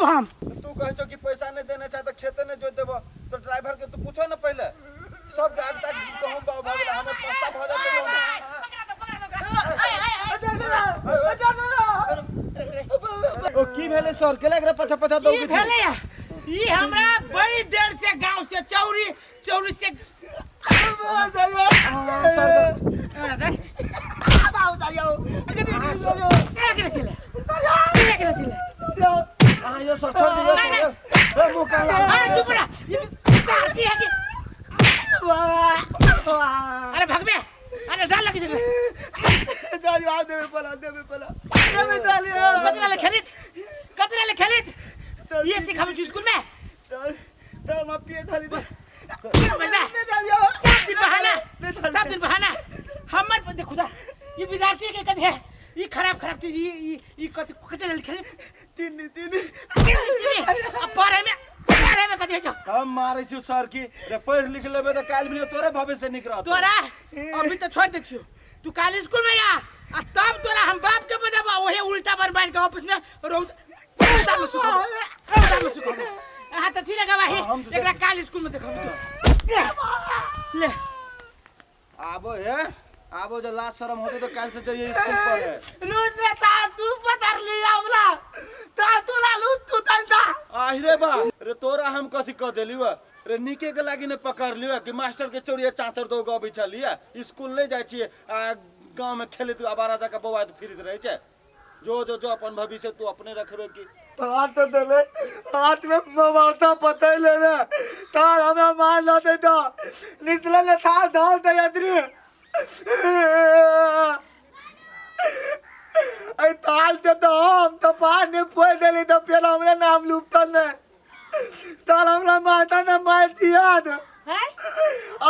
देबो हम। तू कहै छौ कि पैसा नहीं देने चाहे तो खेते नहीं जोत देबो, तो ड्राइवर के तू पूछो ना पहले। सब के आग तक गहूम बाव भऽ गेलै, हमर पस्ता भऽ जेतै गहूम। ओ की भेलै सर, केला एकरा पछा पछा की दौगै छी? भेलै या? ई हमरा बड़ी देर से गांव से चौरी चौरी से सर सर हमरा दे। केकरा छलै? केकरा छलै? अहाँ यो सर छोड़ दियौ सर, यौ। ए, मुँह कान लागल। अरे चुप रह। ई की है की? अरे भगबे, अरे डर लगे छलै। कतना ले खेलित, कतना ले खेलित, ये सिखाबै छी स्कूल में? सब दिन बहाना, सब दिन बहाना। हमर पर देखू दा, ई विद्यार्थी के कथी है, ई खराब खराब चीज, ई ई ई कथी कते लेल खेलित? तीन तीन तीन। आ पढ़े में, पढ़े में कथी है छौ? हम मारै छियौ सर की रे, पढ़ि लिख लेबै तऽ काल्हि भेलै तोरे भविष्य नीक रहतौ। तोरा अभी तो छोड़ दे छियो, तू काल स्कूल में आ, आ तब तोरा हम बाप के बजाबा ओहे उल्टा बन बन के ऑफिस में रौद रौदा में सुखाबो, रौदा में सुखाबो। अहाँ तऽ छी ने गवाही, हम तऽ एकरा काल स्कूल में देखब। ले आबो हे, आबो जे लाज शरम होते तो काल्हि से जाइए स्कूल पढ़े। लूज में ता तू पतर लिया हमला ता तू ला लूज तू तंता। आहि रे बा रे, तोरा हम कथी कह देलियो रे? नीके के लागी ने पकड़ लियो कि मास्टर के चोरिया चाचर दो गबै छलिए, स्कूल नहीं जाइ छियै आ गांव में खेलैत आवारा जकाँ बौआइत फिरैत रहै छै। जो जो जो अपन भविष्य तू अपने रखबे की। हाथ तो देले, हाथ में ममता पता ही ले ले तार हमरा मार ला दे तो निकले ले थार धार दे यात्री। ऐ ताल ते तो हम तो पार ने पोए देली तो फिर हमरा नाम लूपतल ने तार हमरा माता ने मार दिया दे। है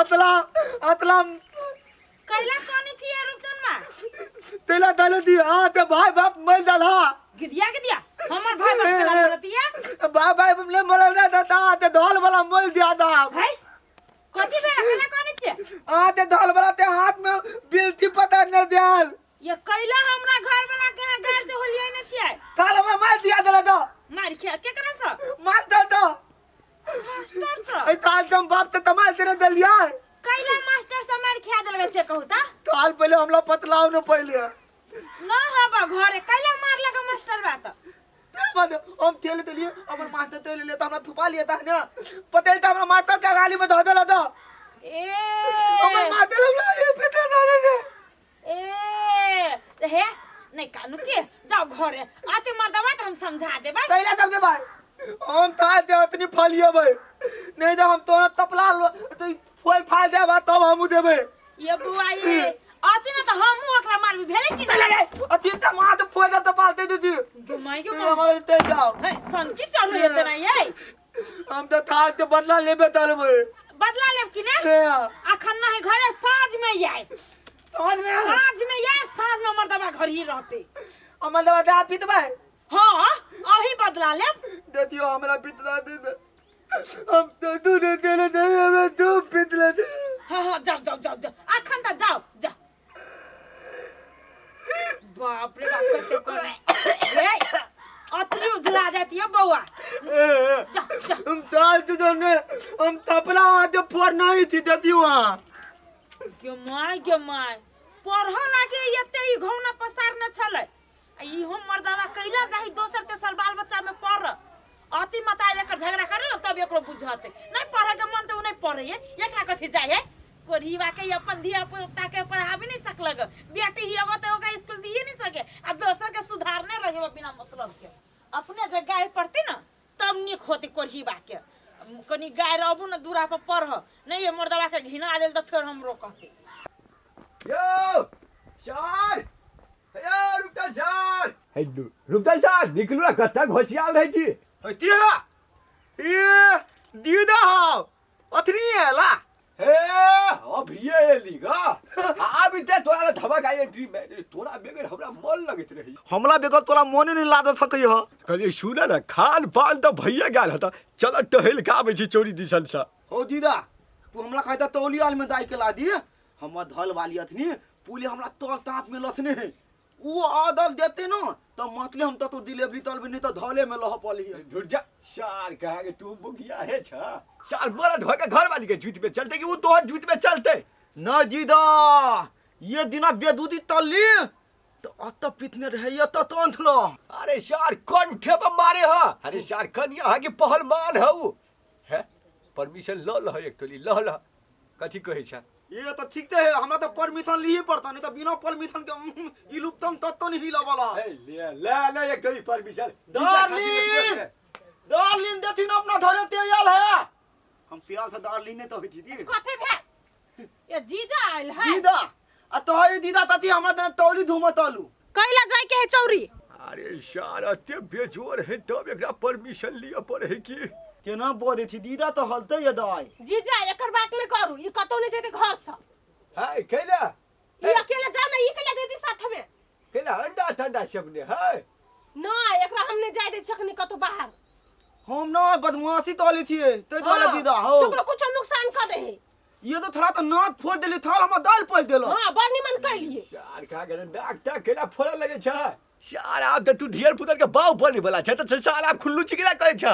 अतला अतला कैला कोनी छियै रूपचन मा? तेला डाले दी हां ते भाई बाप मर डाला। गिदिया गिदिया हमर भाई बाप चला करतिया। भाई भाई बाप ने मरल ना था ते धोल वाला मोल दिया था। भाई कथी भेल? कैला कोनी छियै? हां ते धोल वाला ते हाथ में बिलती पता न दियाल। ये कैला हमरा घर वाला के घर से होलियै ने छियै? ताल हमरा मार दिया देला तो। मार खिया केकरा से? मार दे तो। मास्टर से? ए ताल तुम बाप ते तमाल तेरे दलिया। कैला मास्टर से मार खिया देलबै से कहू ता? ताल पहले हमला पतलाव न पहले। न हबा घरे कैला मार लगा मास्टर बा त? बाद हम तेल देलिए हमर मास्टर तेल लिए त हमरा थुपा लिए त ने पता त हमरा मास्टर के गाली में धऽ देला त। ए हमर मास्टर हमरा ये पता न दे। ए हे नहीं कानू के जाओ घरे आते मर दबा त हम समझा देबै। कैला तब देबै हम था दे उतनी फलिए भाई, नहीं तो हम तोरा तपला लो तो फोई फाल देबा तब हमू देबै। ये बुआ ये आती ना तो हमहू ओकरा मारबी भेलै कि चले नहीं? गए अति त मां तो फोई दे तो पालते दीदी। गे माय गे ये माय। हमारे ते जाओ। हे सनकी चढ़ू एते ना ये। हम तो था ते बदला लेबे तलबै। बदला लेब कि ने? हे। अखन नहीं घरे साँझ में आए। साँझ में? साँझ में आए, साँझ में हमर दवा घर ही रहते। हमर दवा दे पीतबै? हाँ, अही बदला लेब। देखियो हमरा पितला दे दे। हम तो दूध दे दे दे हमरा दूध पितला दे। हाँ हाँ जाओ जाओ जाओ जाओ अखन त जाओ जाओ। बाप रे बाप कते करे। ए अतरी उजला जाती है बउआ। जा, जा। हम ताल तो दोने हम तपला हाथ फोड़ नहीं थी देती वहाँ। गे my गे my, पढ़ लागे एते ई घौना पसारने छलै। आ इहो मर्दावा कैला जाही दोसर तेसर बाल बच्चा में पढ़। अति मताई एकर झगड़ा करे न तब एकरो बुझते। नहीं पढ़े के मन त उ नहीं पढ़े है, एकरा कथी जाय है? कोढ़ीवा के अपन धिया पुता के पढ़ाबे नहीं सकलक, बेटी ही अब त ओकरा स्कूल दिए नहीं सके आ दोसर के सुधारने रहे बिना मतलब के। अपने जे गाय पढ़ते न तब नीक होते कोढ़ीवा के। कनी गाय रहबू न दूरा पर पढ़, नहीं ये मर्दवा के घिना देल त फेर हमरो कहते। यो सर, यो रुकता सर, हे रुकता सर, निकलू ना, कतऽ घोसियाल रहै छी? हतिया ए दीदा हाव अथनी एला। हे अभिये एली गा, आब ते तोरा ला धमक आई एंट्री में, तोरा बेगर हमरा मन लगैत रही। हमला बेगर तोरा मोने नहीं लागत सकै ह। कहलियै सुन न, खान पान तऽ भइए गेल हत, चल टहल के आबै छी चोरी दिसन से। हो दीदा, तू हमला कहता तौलियाल में दाई के ला दिए, हमर धल वाली अथनी पुले हमरा तल ताप में लथने है। वो ऑर्डर देते ना तो मतले हम तो डिलीवरी तलबी नहीं तो धौले में लह पली है। धुर जा सार कहा के तू मुखिया है छा सार मरद हो के घर वाली के जूत में चलते कि वो तोहर जूत में चलते। न जीदा ये दिना बेदूदी तल्ली तो अत पितने रहे ये तो तंथ लो। अरे सार कौन ठेप मारे हा। अरे सार कनिया हा कि पहलवान हौ है परमिशन ल ल एक तोली ल ल कथी कहै छ। ये तो ठीक ते है हमरा तो परमिशन ली पड़ता नहीं तो बिना परमिशन के ई लुप्तम तत्तो नहीं हिला वाला। ए ले ले ले एक तोली परमिशन। डार्लिंग डार्लिंग देथिन अपना धरे तेल है हम प्यार से डार्लिंग ने तो होई दीदी। कथी भेल ये जीजा आयल है दीदा आ तो है दीदा तती हमरा तने तौली धूम तलू कैला जाय के है चौरी। अरे सार अते बेजोर है तब एकरा परमिशन लिअ पड़े है कि केना बोले थी दीदा तो हलते ये दाई। जीजा एकर बात नहीं करू ई कतौ नहीं जेते घर से। हाय कैला ई अकेले जाओ ना ई कैला जेती साथ में कैला अंडा ठंडा सब ने है ना एकरा हम नहीं जाय दे छखनी कतौ बाहर। हम ना बदमाशी तोली थी ते द्वारा दीदा हो केकरो कुछ नुकसान कर दे है ये तो थोड़ा तो नाक फोड़ देली थाल हमरा दाल पड़ देलो। हां बड़ निमन कैलिए सार खा गेल नाक ता केला फोड़े लगे छ सार आब त तू ढेर पुतर के बाव बने वाला छ त सार आब खुल्लू चिकला करे छ।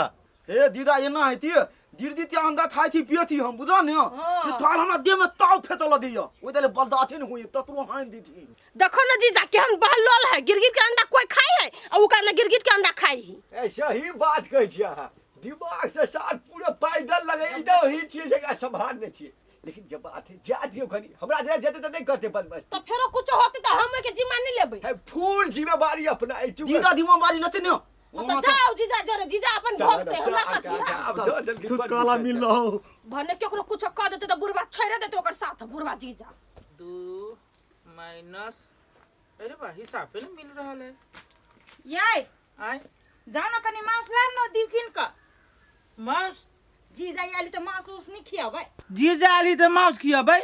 ए दीदा ये ना हेती दीदी ते अंडा खाई थी पिए थी हम बुझा ने ये थाल हमरा देह में ताव फेतल दिया ओइ दले बलदाथे न हुई ततरो हानि दी थी। देखो ना जीजा केहन बहलोल है गिरगिट के अंडा कोई खाई है आ ओकरा ना गिरगिट के अंडा खाई है। ए सही बात कहै छी अहाँ दिमाग से सार पूरा पैदल लगे इधर ही छी जगह संभालने छी लेकिन जब बात है जा दियो कनी हमरा जेना जेते त नहीं करते बदमाश तो फेरो कुछ होते त हम के जिम्मा नहीं लेबै है फुल जिम्मेवारी अपना ए चुप दीदा जिम्मेवारी लेते ने तो जाओ जीजा जरे जीजा अपन भोगते हमरा कथी तू काला मिल रहो भने केकरो कुछ कह देते त बुढ़बा छोड़ देते ओकर साथ बुढ़बा जीजा। 2 माइनस अरे बा हिसाब पे मिल रहल है याय आय जाओ ना कनी मांस लाब न दिउ किन क मांस जीजा आली त मांस उस नहीं खियाबै। जीजा आली त मांस खियाबै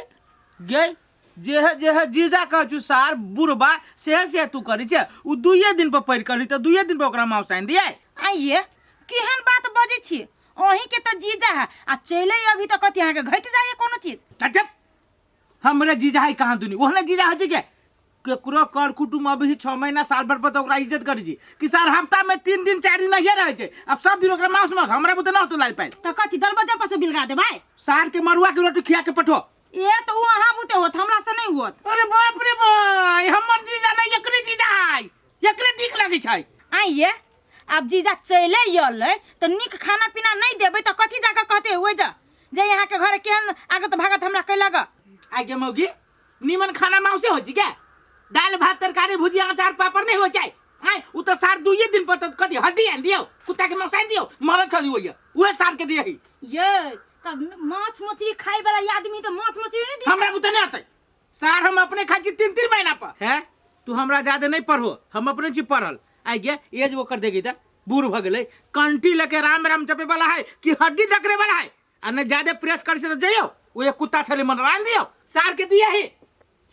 गे जे है जे है जीजा कहै छु सार बुढ़बा सेहे से तू करी छे उ दुइये दिन पर पढ़ि करी त दुइये दिन पर ओकरा मांस आनि दियै। आइए केहन बात बजै छी अहीं के त जीजा है आ चले अभी त कथी अहाँ के घटि जाइए कोनो चीज। चुप हमरे जीजा है कहाँ दुनी ओहने जीजा है के केकरो कर कुटुम अभी 6 महीना साल भर पर तो ओकरा इज्जत करी छी कि सार हफ्ता में 3 दिन 4 दिन नहीं रहे छे अब सब दिन ओकरा मांस मांस हमरा बुते ना होतो लाइ पाइ त कथी दरवाजा पर से बिलगा देबै सार के मरुआ के रोटी खिया के पठो। ए तो उ अहाँ बुते होत हमरा से नहीं होत। अरे बाप रे भाई हमर जीजा नहीं एकरे जीजा है एकरे दिख लगे छै। आइए अब जीजा चले अलै त नीक खाना पीना नहीं देबै त कथी जाके कहते ओइ जा जे यहाँ के घर केहन आगत भागत हमरा कैलक। आगे मौगी नीमन खाना माउसे हो छी के दाल भात तरकारी भुजिया अचार पापड़ नहीं हो जाए आय उ त सार दुइये दिन पर त कथी हड्डी आनि दियौ कुत्ता के माउस आनि दियौ मरल छली ओइया उहे सार के दियही। ये तब माछ मछली खाए वाला आदमी त माछ मछली नहीं दिए हमरा बुते नहीं आते सार हम अपने खाइ छी 3-3 महीना पर है तू हमरा ज्यादा नहीं पढ़ो हम अपने छी पढ़ल आइ गे एज वो कर देगी त बूढ़ भ गेलै कंटी लेके राम राम जपे वाला है कि हड्डी दकरे वाला है आ नहीं ज्यादा प्रेस कर से त जइयो ओ एक कुत्ता छले मन रान दियो सार के दिया ही।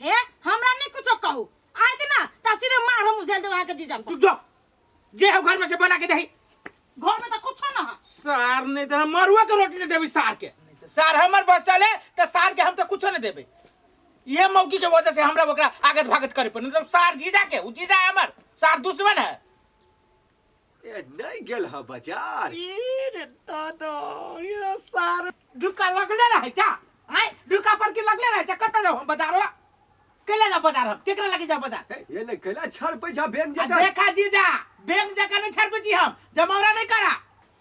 हे हमरा नहीं कुछो कहू आयत ना तब सीधे मार हम उझेल देब अहाँ के जीजा तू जो जे हो घर में से बना के दही घर में तो कुछो ना है। सार नहीं तो हम मरुआ के रोटी नहीं देबी सार के सार हमर बचल है तो सार के हम तो कुछो नहीं देबे ये मौकी के वजह से हमरा ओकरा आगत भागत करे पर नहीं तो सार जीजा के उ जीजा है हमर सार दुश्मन है। ए नहीं गेल ह बाजार ई रे दादा ये सार ढुका लगले रहे चा आय ढुका पर के लगले रहे चा कत जाओ हम बाजारवा केला जाओ बाजार हम केकरा लगे जाओ बाजार ए ये नहीं कैला छड़ पैसा बैंक आ जका देखा जीजा बैंक जका नहीं छड़ छी हम जमावरा नहीं करा।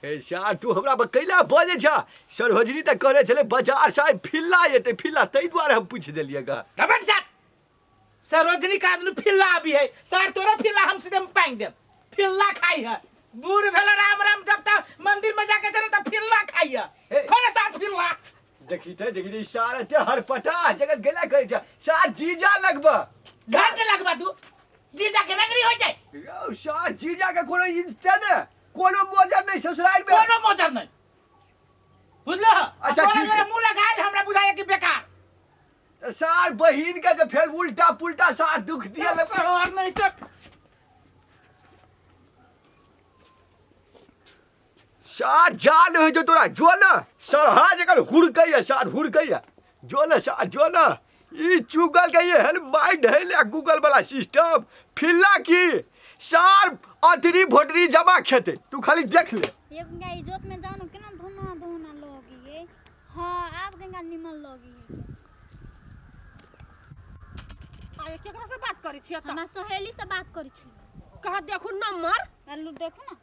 ए सार तू हमरा पर कैला बजे छ सरोजनी त करे छले बाजार साहब फिल्ला एते फिल्ला तै दुआरे हम पूछ देलिए गा। झपट सर सरोजनी का आदमी फिल्ला अभी है सार तोरा फिल्ला हम सीधे पांग देब फिल्ला खाई है बूढ़ भेल राम राम जब तक मंदिर में जाके चले तब फिल्ला खाई है खोले सार फिल्ला। देखी ते देखी ते सार ते हरपटा जगत गेला करे छ सार जीजा लगबा घर के लगबा तू जीजा के नगरी हो जाए यौ सार जीजा के कोनो इज्जत ने कोनो मोजर नहीं ससुराल में कोनो मोजर नहीं बुझलो। अच्छा, ठीक है। मुंह लगायल हमरा बुझाया कि बेकार सार बहिन के जो फेर उल्टा पुल्टा सार दुख दिया सार नहीं तो सार जान हो जो तोरा जो ना सरहा जकर हुड़कैया सार हुड़कैया जो ना सार जो ना ई चुगल के एहन माइंड है ले गूगल वाला सिस्टम फिल्ला की सार अतरी भोटरी जमा खेते तू खाली देख ले। ये गंगा इजोत में जाओ ना केना धुना धुना लोगी है। हाँ आब गंगा निमन लोगी है। आये केकरा से बात करै छियै त? हमरा सहेली से बात करै छलियै। कहाँ देखू नंबर? अल्लू देखू ना।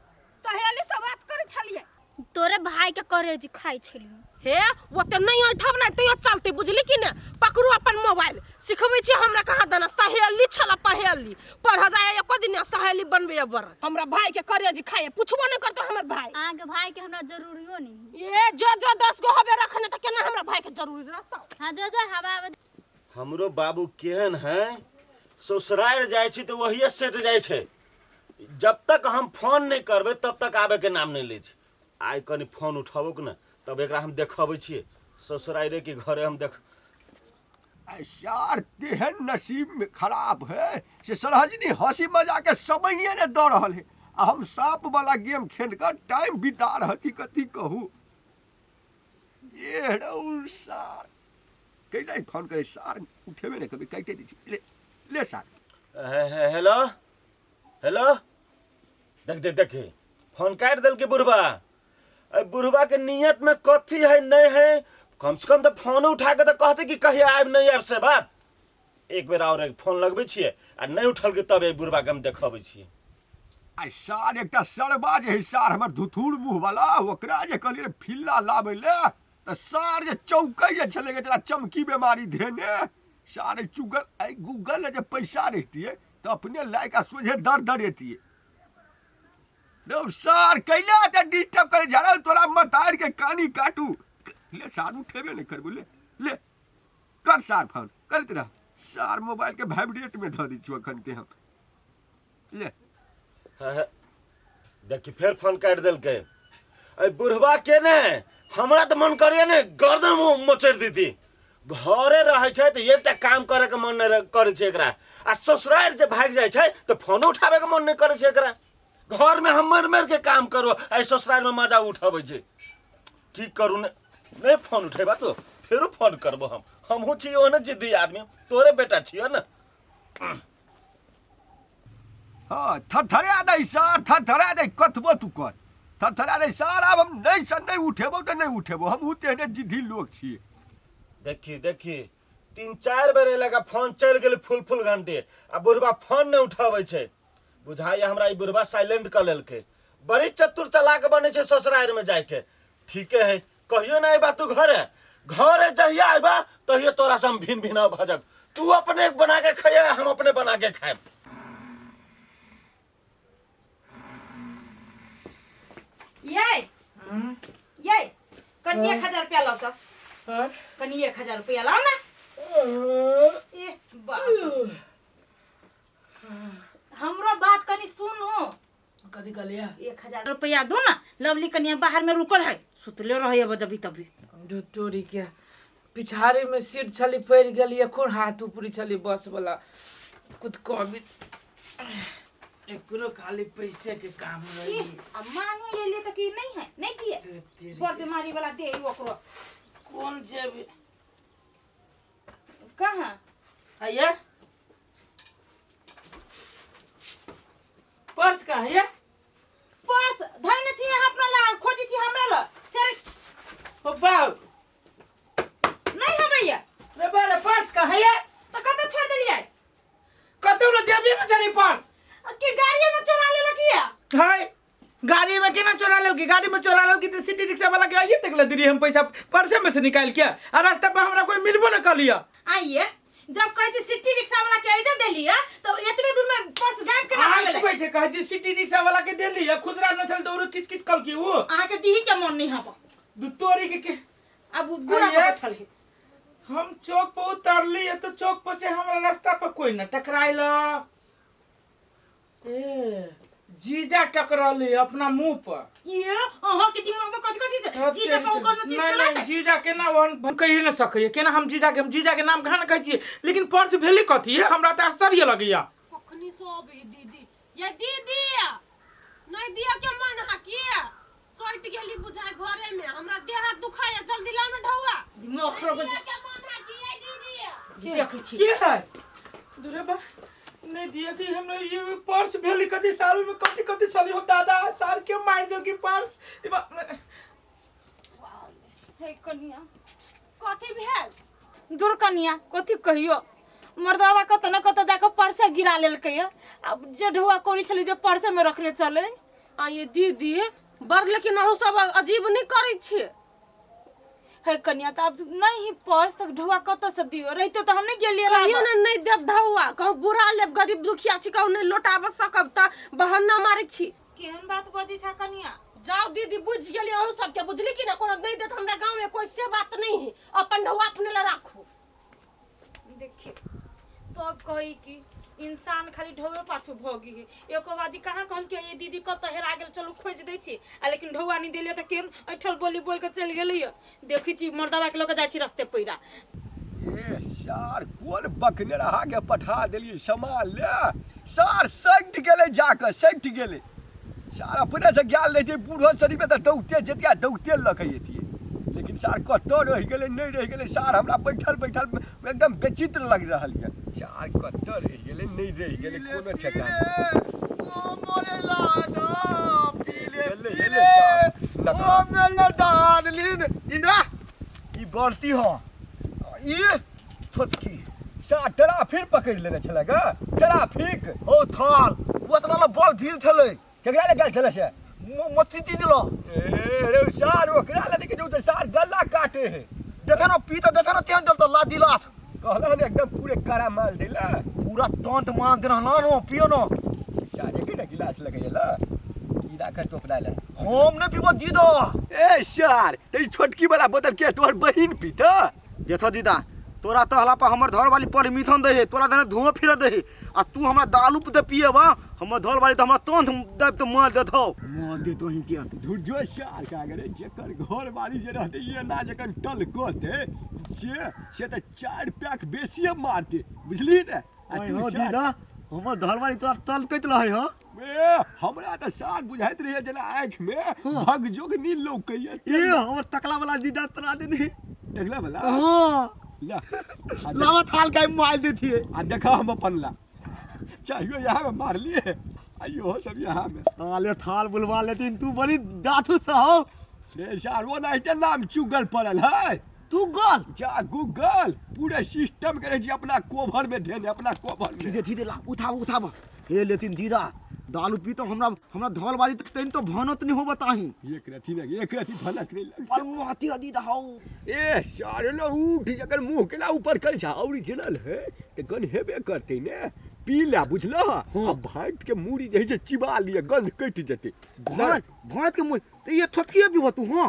सहेली से बात करै छलियै। तोरे भाई के करेज खाइ छलियै। हे ओते नहीं ऐठब ने तैयो चलते बुझली कि ने? पकड़ू अपन मोबाइल सिखबै छी हमरा कहाँ देना सहेली छला पहेली पढ़ जाय एको दिन सहेली बनबे बर हमरा भाई के करेज खाए पुछबो नहीं करतो हमर भाई। अहाँ के भाई के हमरा जरूरियो नहीं। ए जो जो 10 गो हबे रखने त केना हमरा भाई के जरूरी रहतो? हाँ जो जो हवा आवे। हमरो बाबू केहन है ससुराल जाइ छी तऽ वही सेट जाइ छै। जब तक हम फोन नहीं करबै तब तक आबे के नाम नहीं लै छै। आइ कनी फोन उठाबो के ने तब एकरा हम देखबै छियै ससुराले के घरे हम देख। सार तेहन नसीब में खराब है से सरहजनी हंसी मजाक के समये ने दऽ रहल है आ हम सांप वाला गेम खेल कर टाइम बिता रहल छी। कथी कहू ये रौ सार कैला फोन करे सार उठेबे नहीं कभी काटे दै छी। ले ले सार। हेलो हेलो देख देख देख फोन काटि देलकै बुढ़बा। अरे बुढ़बा के नियत में कथी है नहीं है कम से कम तो फोन उठा के तो कहते कि कहिया आयब नहीं आयब से बात। एक बेर और एक फोन लगबै छियै आ नहीं उठलकै तब एहि बुढ़बा के हम देखबै छियै। आ सार एकटा सरबा जे है सार हमर धुथुर मुँह वाला ओकरा जे कहलियै फिल्ला लाबै ले तऽ सार जे चौकै जे छलै जेना चमकी बेमारी धेने सार चुगल एहि गूगल जे पैसा रहितियै तऽ अपने लायक आ सोझे दर दरेतियै। रौ सार कैला एते डिस्टर्ब करे जा रहल तोरा मतार के कानी काटू। ले सार उठेबे नहीं करबो ले ले कर सार फोन करैत रह। सार मोबाइल के वाइब्रेट में धऽ दै छियौ अखन ते हम। ले देखी फेर फोन काटि देलकै। अरे बुढ़बा के ने हमरा तऽ मन करैया ने गर्दन मोचड़ि देती। घरे रहै छै तऽ एकटा काम करे के मन नहि करै छै एकरा आ ससुराल जे भागि जाइ छै तऽ फोनो उठाबे के मन नहि करै छै एकरा। घर में हम मरि मरि के काम करू आ ससुराल में मजा उठाबै छै। की करू ने नहीं फोन उठेबा तो फेरो फोन करबो हम। हमहूँ छी ओहने जिद्दी आदमी तोरे बेटा छियो ने। हाँ थरथरा दै सार थरथरा दै कतबो तू कर थरथरा दै सार। आब हम नहीं से नहीं उठेबो तऽ नहीं उठेबो हमहूँ तेहने जिद्दी लोग छियै। देखी देखी 3-4 बेर एलका फोन चलि गेलै फुल फुल घंटे आ बुढ़बा फोन नहीं उठाबै छै। बुझाइए हमरा ई बुढ़बा साइलेंट कऽ लेलकै। बड़ी चतुर चलाक बनै छै ससुराल में जाइके। ठीके है कहियो ना अयबा तू घरे घरे जहिया अयबा तहियो तोरा से हम भिन भिना भऽ जाब। तू अपने बना के खइया हम अपने बना के खाएब। ये ये कनी 1000 रुपया लाओ तो। कनी 1000 रुपया लाओ ना। ए बाप हमरो बात कनी सुनू। कथी कहलियै? 1000 रुपया दो ना लवली कनिया बाहर में रुकल है सुतले रहे अब जबी तभी। धुतोरी के पिछाड़ी में सीट छली पड़ि गेली एखन हाथ ऊपरी छली बस वाला कुद कभी एकरो खाली पैसे के काम रही। अब मांगे ये लिए तो की नहीं है नहीं दिए बड़ बीमारी वाला दे ओकरो। कौन जेब कहाँ आइए पर्स कहाँ है? पर्स धैने छी अहाँ अपना ला खोजी छी हमरा ला सर। ओ बाप नहीं है भैया। रे बारे पर्स कहाँ है? तो कतऽ छोड़ देलियै? कतौ न जेबी में चली पर्स। के गाड़ी में चोरा लेलक या? हाय गाड़ी में केना चोरा लेलकी? गाड़ी में चोरा लेलकी त सिटी रिक्शा वाला के आइए तक ले दिली हम पैसा पर्से में से निकाल के आ रास्ता पर हमरा कोई मिलबो न कलिया। आइए जब कहै छी सिटी रिक्शा वाला के ऐजे देली है तो एतबे दूर में पर्स गायब केना भऽ आइ गेलै? बैठे कहै छी सिटी रिक्शा वाला के देली है खुदरा न चल दौड़ किच किच कल की वो। अहाँ के दीही के मन नहीं हब। दू तोरी के अब उ दूरा पर आइए। बैठल है। हम चौक पर उतरली है तो चौक पर से हमरा रास्ता पर कोई न टकराइल। ए जीजा टकराली अपना मुंह पर। ये अहाँ के दिमाग में कथि कथि छै? तब जीजा तेरी कहू कोनो चीज नहीं, चलतै? नहीं, जीजा के ना हम कहि न सकैए केना हम जीजा के, हम जीजा के नाम कहाँ न कहै छियै लेकिन पर्स भेलै कथी है हमरा तऽ आश्चर्य लगैया। कखनी से अबै दीदी ये दीदी नहीं दिया के मन हा के सट गेली बुझाय घरे में हमरा देह हाथ दुखाया जल्दी लाओ ना ढौआ। दिमाग खराब दिया के मन हा की ये दीदी? देखै छी के है दुरे बा नहीं दिए कि हमरा ये पर्स भेली कथी साल में कथी कथी छली हो दादा सार के मार देल की पर्स ई बा हे कनिया कथी भेल दूर कनिया कथी कहियो मर्दवा कत न कत जाके पर्से गिरा लेलकै आब जे ढौआ कौड़ी छलै जे पर्से में रखने छलै आ ये दीदी बड़ लेकिन अहूँ सब अजीब नहि करै छियै हे कनिया तऽ आब नहीं पर्स तक ढौआ कतऽ से दियो रहितो तऽ हम नहीं गेलियै कहियो लाबऽ। ने नहि देब ढौआ कहूँ बुरा लेब गरीब दुखिया छी कहूँ नहि लौटाबऽ सकब तऽ बहाना मारै छी केहन बात बजै छा कनिया जाओ दीदी बुझि गेलियै अहूँ सबके बुझली कि ना कोनो नहि देत हमरा गाँव में कोई से बात नहीं है अपन ढौआ अपने ला राखू देखिए तब कही कि इंसान खाली ढौए पाछू भोगी है एको बाजी कहाँ कहल कि ये दीदी कतऽ हेरा गेल चलू खोजि दै छी आ लेकिन ढौआ नहि देलियै तऽ केहन ऐठल बोली बोल के चलि गेलैया देखै छी मर्दवा के लऽ के जाइ छी रस्ते पैरा ए सार कोन बकने रहा के पठा देलियै सामान ले सार सटि गेलै जाकऽ सटि गेलै सार अपने से गेल रहितै बूढ़ो शरीर में तऽ दौगते जतिया दौगते लऽ के जैतियै लेकिन सार कतऽ रहि गेलै नहि रहि गेलै सार हमरा बैठल बैठल एकदम बेचित्र लागि रहल यऽ सार कतऽ रहि गेलै नहि रहि गेलै कोनो ठेकान ओ मोरे लादा पीले एलै, पीले एलै सार, ओ मेरे डार्लिंग दीदा ई बढ़ती हो ई छोटकी सार ट्रैफिक पकड़ि लेने छलै ग ट्रैफिक हो थाल ओतना ला बॉल भीड़ छलै केकरा लग गेल छलै से मत्ती दी दिलो ए रे सार ओकरा लगे के जो सार गला काटे है देखे ना पी तो देखे ना तेहन दिल तो ला दिलात कहला ने एकदम पूरे कड़ा माल देला पूरा तंत मान देना ना नो पियो नो सारे के ना गिलास लगे ला ई राख टोपला ला हम नहीं पीबो दीदो ए सार ते ई छोटकी वाला बोतल के तोहर बहिन पीता देखो दीदा तोरा तहला पर हमर धर वाली पर मिथन दे है तोरा दने धुआं फिर दे है आ तू हमरा दालू पे पिए बा हमर धर वाली तो हमरा तंत दे तो मार देथो मार देतो ही के धुरजो सार का करे जेकर घर वाली जे रहते ये ना जखन टल कोते से से त चार पैक बेसिए मारते बुझली ने आ ओए तू हो सार- दीदा हमर धर वाली तोरा तल कैत रहे हो ए हमरा त सार बुझाइत रहे जेना आँखि में भग जोग नी लौकैया ए हमर तकला वाला दीदा तोरा देने देखला वाला हां ला आ देख- लावा थाल के मोबाइल देती है आ देखा हम अपन ला चाहियो यहाँ में मार लिए आ इहो सब यहाँ में आले थाल बुलवा लेतीन तू बड़ी दाथू सहो रे सार वो नहीं नाम चुगल पड़ल है तू गल जा गूगल पूरे सिस्टम के रहै छी अपना कोभर में धेने अपना कोभर में धीरे धीरे ला उठाब उठाब हे लेतिन दीदा दालू पी तो हमरा हमरा धौल वाली तो तैन तो भनत नहीं हो बताही एक रथी ने एक रथी भनक नहीं लग पर मोहती दीदा हो ए सारे लो उठ जकर मुंह के ला ऊपर कर जा ओरिजिनल है ते गन हेबे करते ने पी ला बुझलो आ भांट के मूड़ी जे है से चिबा लिए गंध कटि जेते भांत भांत के मुंह तो ये थोटकी भी हो तू हां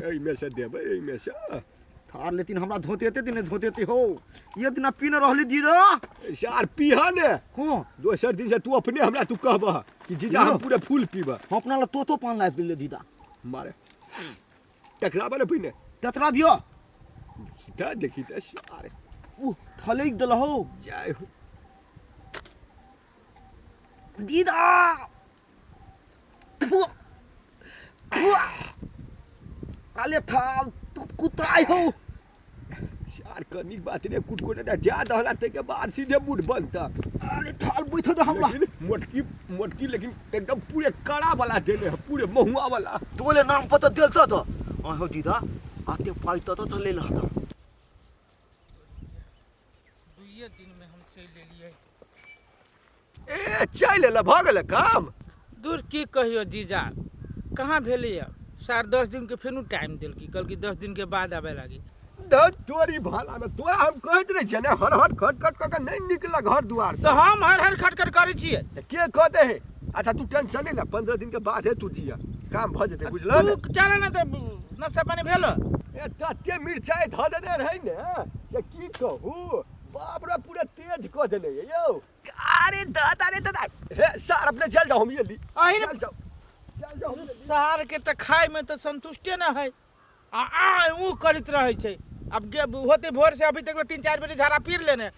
एहिमे से देबै एहिमे से थार लेतिन हमरा धोते दिन धोते हो ये दिना पीने रहली दीदा सार पीह ने हां दोसर दिन से तू अपने हमरा तू कहबह कि जीजा हम पूरे फूल पीबह हम अपना ला तोतो पान लाबि देले दीदा मारे टकराबे ने पहिने ततरा बियो तऽ देखी तऽ सार उ थलैक देल हो जय हो दीदा थु थु अले थाल तू कुताई हो यार कनिक बात रे कुट कुट जा दहला ते के बाद सीधे मूड बनता अरे थाल बैठो दे हमरा लेकिन मोटकी मोटकी लेकिन एकदम पूरे कड़ा वाला देने है पूरे महुआ वाला तोले नाम पता देलता तो आहो दीदा आते पाई तो तो ले लहता दुइये दिन में हम चलि एलियै ए चलि एलै भऽ गेलै काम दूर की कहियो जीजा कहाँ भेलैए 10.5 दिनके फेनो टाइम देलकी कहलकी 10 दिनके बाद आबे लागी धत तोरी भाला में तोरा हम कहैत रहै छियै ने हर हर खट खट कऽ के नहि निकल घर दुआर तऽ हम हर हर खट खट करै छियै तऽ के कहते है अच्छा तू टेंशन नहीं ले 15 दिन के बाद है तू जिया काम भऽ जेतै बुझल ने तू चल ने तऽ नाश्ता पानी भेल ए तते मिरचाइ धऽ देने रहै ने से की कहू बाप रे पूरा तेज कऽ देने ये यौ अरे दादा रे दादा हे सार अपने चल जाओ हम ये ली अही ने चल जाओ चल जाओ हम ये ली। सार के तऽ खाय में तऽ संतुष्टे न है आ आ ऊ करैत रहै छै अब गे होते भोर से अभी तक 3-4 बेर झाड़ा पीर लेने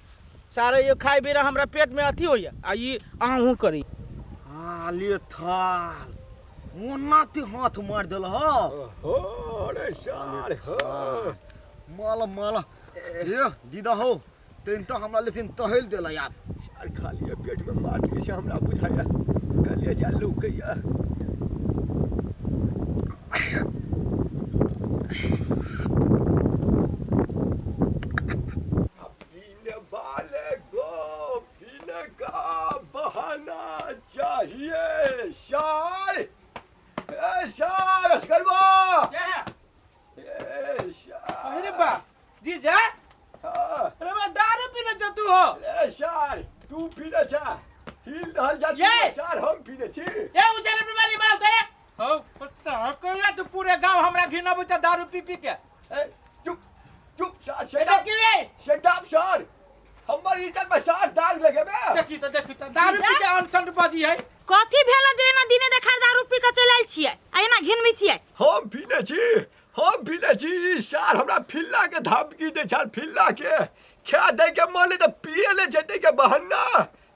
सारे ये खाए बेरा हमरा पेट में अथी होइया आ ई आहू करी आले थाल ओना ते हाथ मार देल हो हो अरे सार हो माल माल ए दीदा हो तैन तऽ हमरा लेकिन तहल देलै आब। सार खाली पेट में माटी से हमरा बुझाया कलेजा लौकैया। पीने वाले को पीने का बहाना चाहिए। सार ए सार असगरवा क्या है? ए सार। अरे बा जीजा। हाँ। अरे बा दारू पीने जो तू हो। ए सार तू पीने छा हिल रहल जा। ये! सार हम पीने छी। ए उजाले प्रवाली मार दे हो गुस्सा कर तू पूरे गांव हमरा घिना बुचा दारू पी पी के। ए चुप चुप सार। ए शट अप देखी रे। शट अप सार, हमर इज्जत में सार दाग लगेबे। देखी तो दारू पी के अनसन बजी है। कथी भेल जे एना दिने देखार दारू पी के चलि आयल छियै आ एना घिनबै छियै? हम पीने छी, हम पीने छी। ई सार हमरा फिल्ला के धमकी दे छल, फिल्ला के खा दे के मन तऽ पिए ले जेते के बहाना।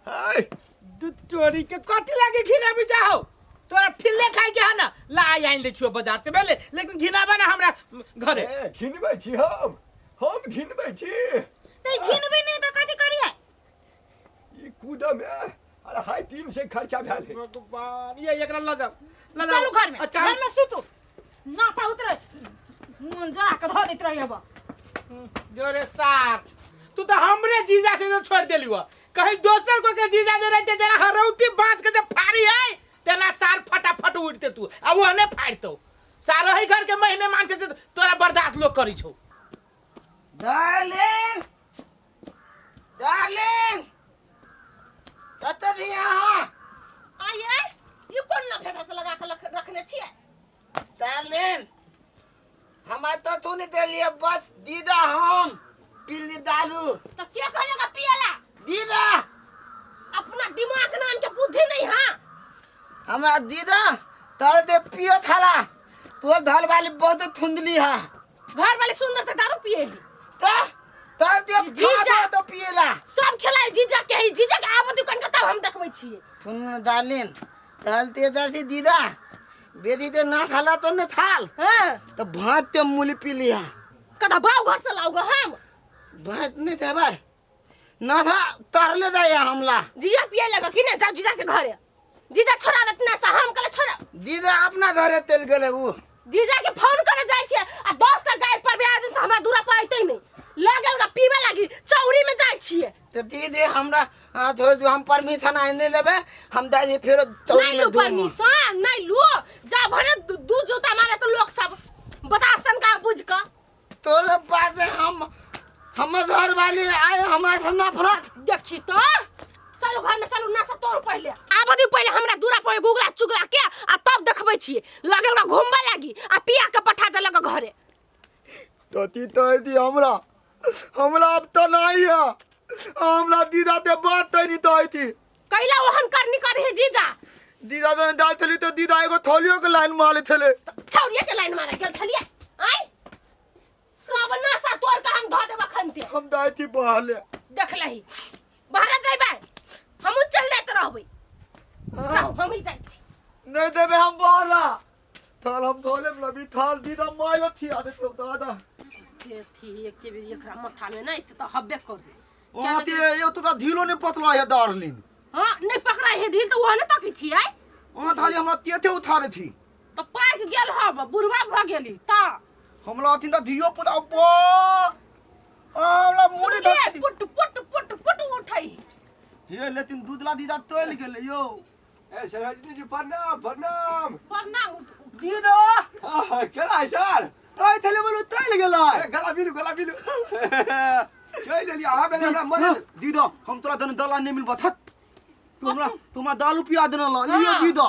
हाय दू चोरी के कथी लागे घिनाबी जाहो? तोरा फिल्ले खाइ के है ना ला आइन दै छियो बाजार से भेले, लेकिन घिनाबा ना हमरा घरे। ए घिनबै छी हम घिनबै छी। त घिनबै नै त कथी करियै? ई कूदम में अरे हाय 3 से खर्चा भेल है। भगवान ये एकरा ल जाओ ल जाओ। चलू घर में। अच्छा। घर में सुतू नासा उतरे मन जरा के धऽ दैत रही अब। जोरे सार तू तो हमरे जीजा से जो छोड़ देली हो, कहीं दोसर को के जीजा जे रहते जना हरौती बांस के जे फाड़ी है तेना सार फटाफट उड़ते तू आ वो ने फाड़तो सार रही घर के महीने मान से तोरा बर्दाश्त लोग करी छौ। डार्लिंग डार्लिंग कतऽ छी अहाँ? आये ई कोन लफेटा से लगा के रखने छियै? डार्लिंग हमरा तो तू नहीं देलिए बस दीदा हम पीली दारू। तो के कहलेगा पियला? दीदा अपना दिमाग नाम के बुद्धि नहीं है। हमरा दीदा तर दे पियो थाला तो घर वाली बहुत थुंदली है। घर वाले सुंदर तो दारू पिए ही। तो तर दे जीजा। खा दो तो पिएला। सब खेलाय जीजा के ही, जीजा के आबो दुकान के तब हम देखबै छियै। सुन डार्लिंग तल ते दसी दीदा बेदी ते ना खाला तो न थाल। हां तो भात ते मूली पी लिया। कदा बाव घर से लाऊगा हम। भात नहीं देबै ना था तरले दे हमला। जीजा पिए लगा कि नहीं? जाओ जीजा के घरे। जीजा छोड़ा देत ना सा हम कहले छोड़ा। दीदा अपना घरे तेल गेले उ। जीजा के फोन करे जाय छियै आ 10 टा गाय पर बियाह दिन से हमरा दूरा पर अइतै नहीं। लगल गा पीबे लागी चौरी में जाय छियै। तो दीदी हमरा थोड़ जो हम परमिशन आइ नहीं लेबे हम दादी फेरो चौरी नहीं में लू धूम। परमिशन नहीं लू जा भने दू जूता मारे तो लोग सब बता सन का बुझ क। तोरे बात हम हमर घर वाली आए हमरा से नफरत। देखी तो चलू घर में चलू ना से तोड़ पहले आबो दी पहले हमरा दूरा पर गुगला चुगला के आ तब देखबै छियै। लगल गा घुमबे लागी आ पिया के पठा देलक घरे। तती तो दी हमरा हमरा अब तो नहीं है हमरा दीदा ते बात तो नहीं तो थी। कैला ओहन करनी करे है जीजा? दीदा तो दाल थली तो दीदा एगो थलियो के लाइन मारे थले। छौरिया के लाइन मारे गेल थलिए आय सब नासा तोड़ के हम धो देब अखन से। हम दाई थी बहले। देख लही बाहर जइबै हमहु चल जाइत रहबै। रहू, हम ही जाइ छी। नहीं देबे हम बहला थाल हम धोले लबी थाल दीदा मायो थी आदत तो दादा। के थी एक के बेर एकरा माथा में नहीं से तो हब्बे कर। ओ ते ये तो ढीलो नहीं पतला है डार्लिंग। हां नहीं पकड़ा है ढील तो वह न तकी छी आय। ओ थाली हमरा तेथे उठारे थी। तो पाक गेल हब बुढ़वा भ गेली ता हमरा अथिन त धियो पुता बा हमरा मुड़ी सुनलियै? धरती। पुट पुट पुट पुट उठै। हे लेकिन दूधला दीदा तोल गेलै यो। ए सरोजनी जी प्रणाम प्रणाम। प्रणाम उठ उठ। दीदा। हां केना है सर? तोय थले बोलू तोल गेलै। ए, गला मिलू गला मिलू। चल लेलियै अहाँ बेर हमरा मन। दीदा हम तोरा दन दला नहीं मिलबत हत। तू हमरा तू हमरा दारू पिया देना ल लियो हाँ। दीदा।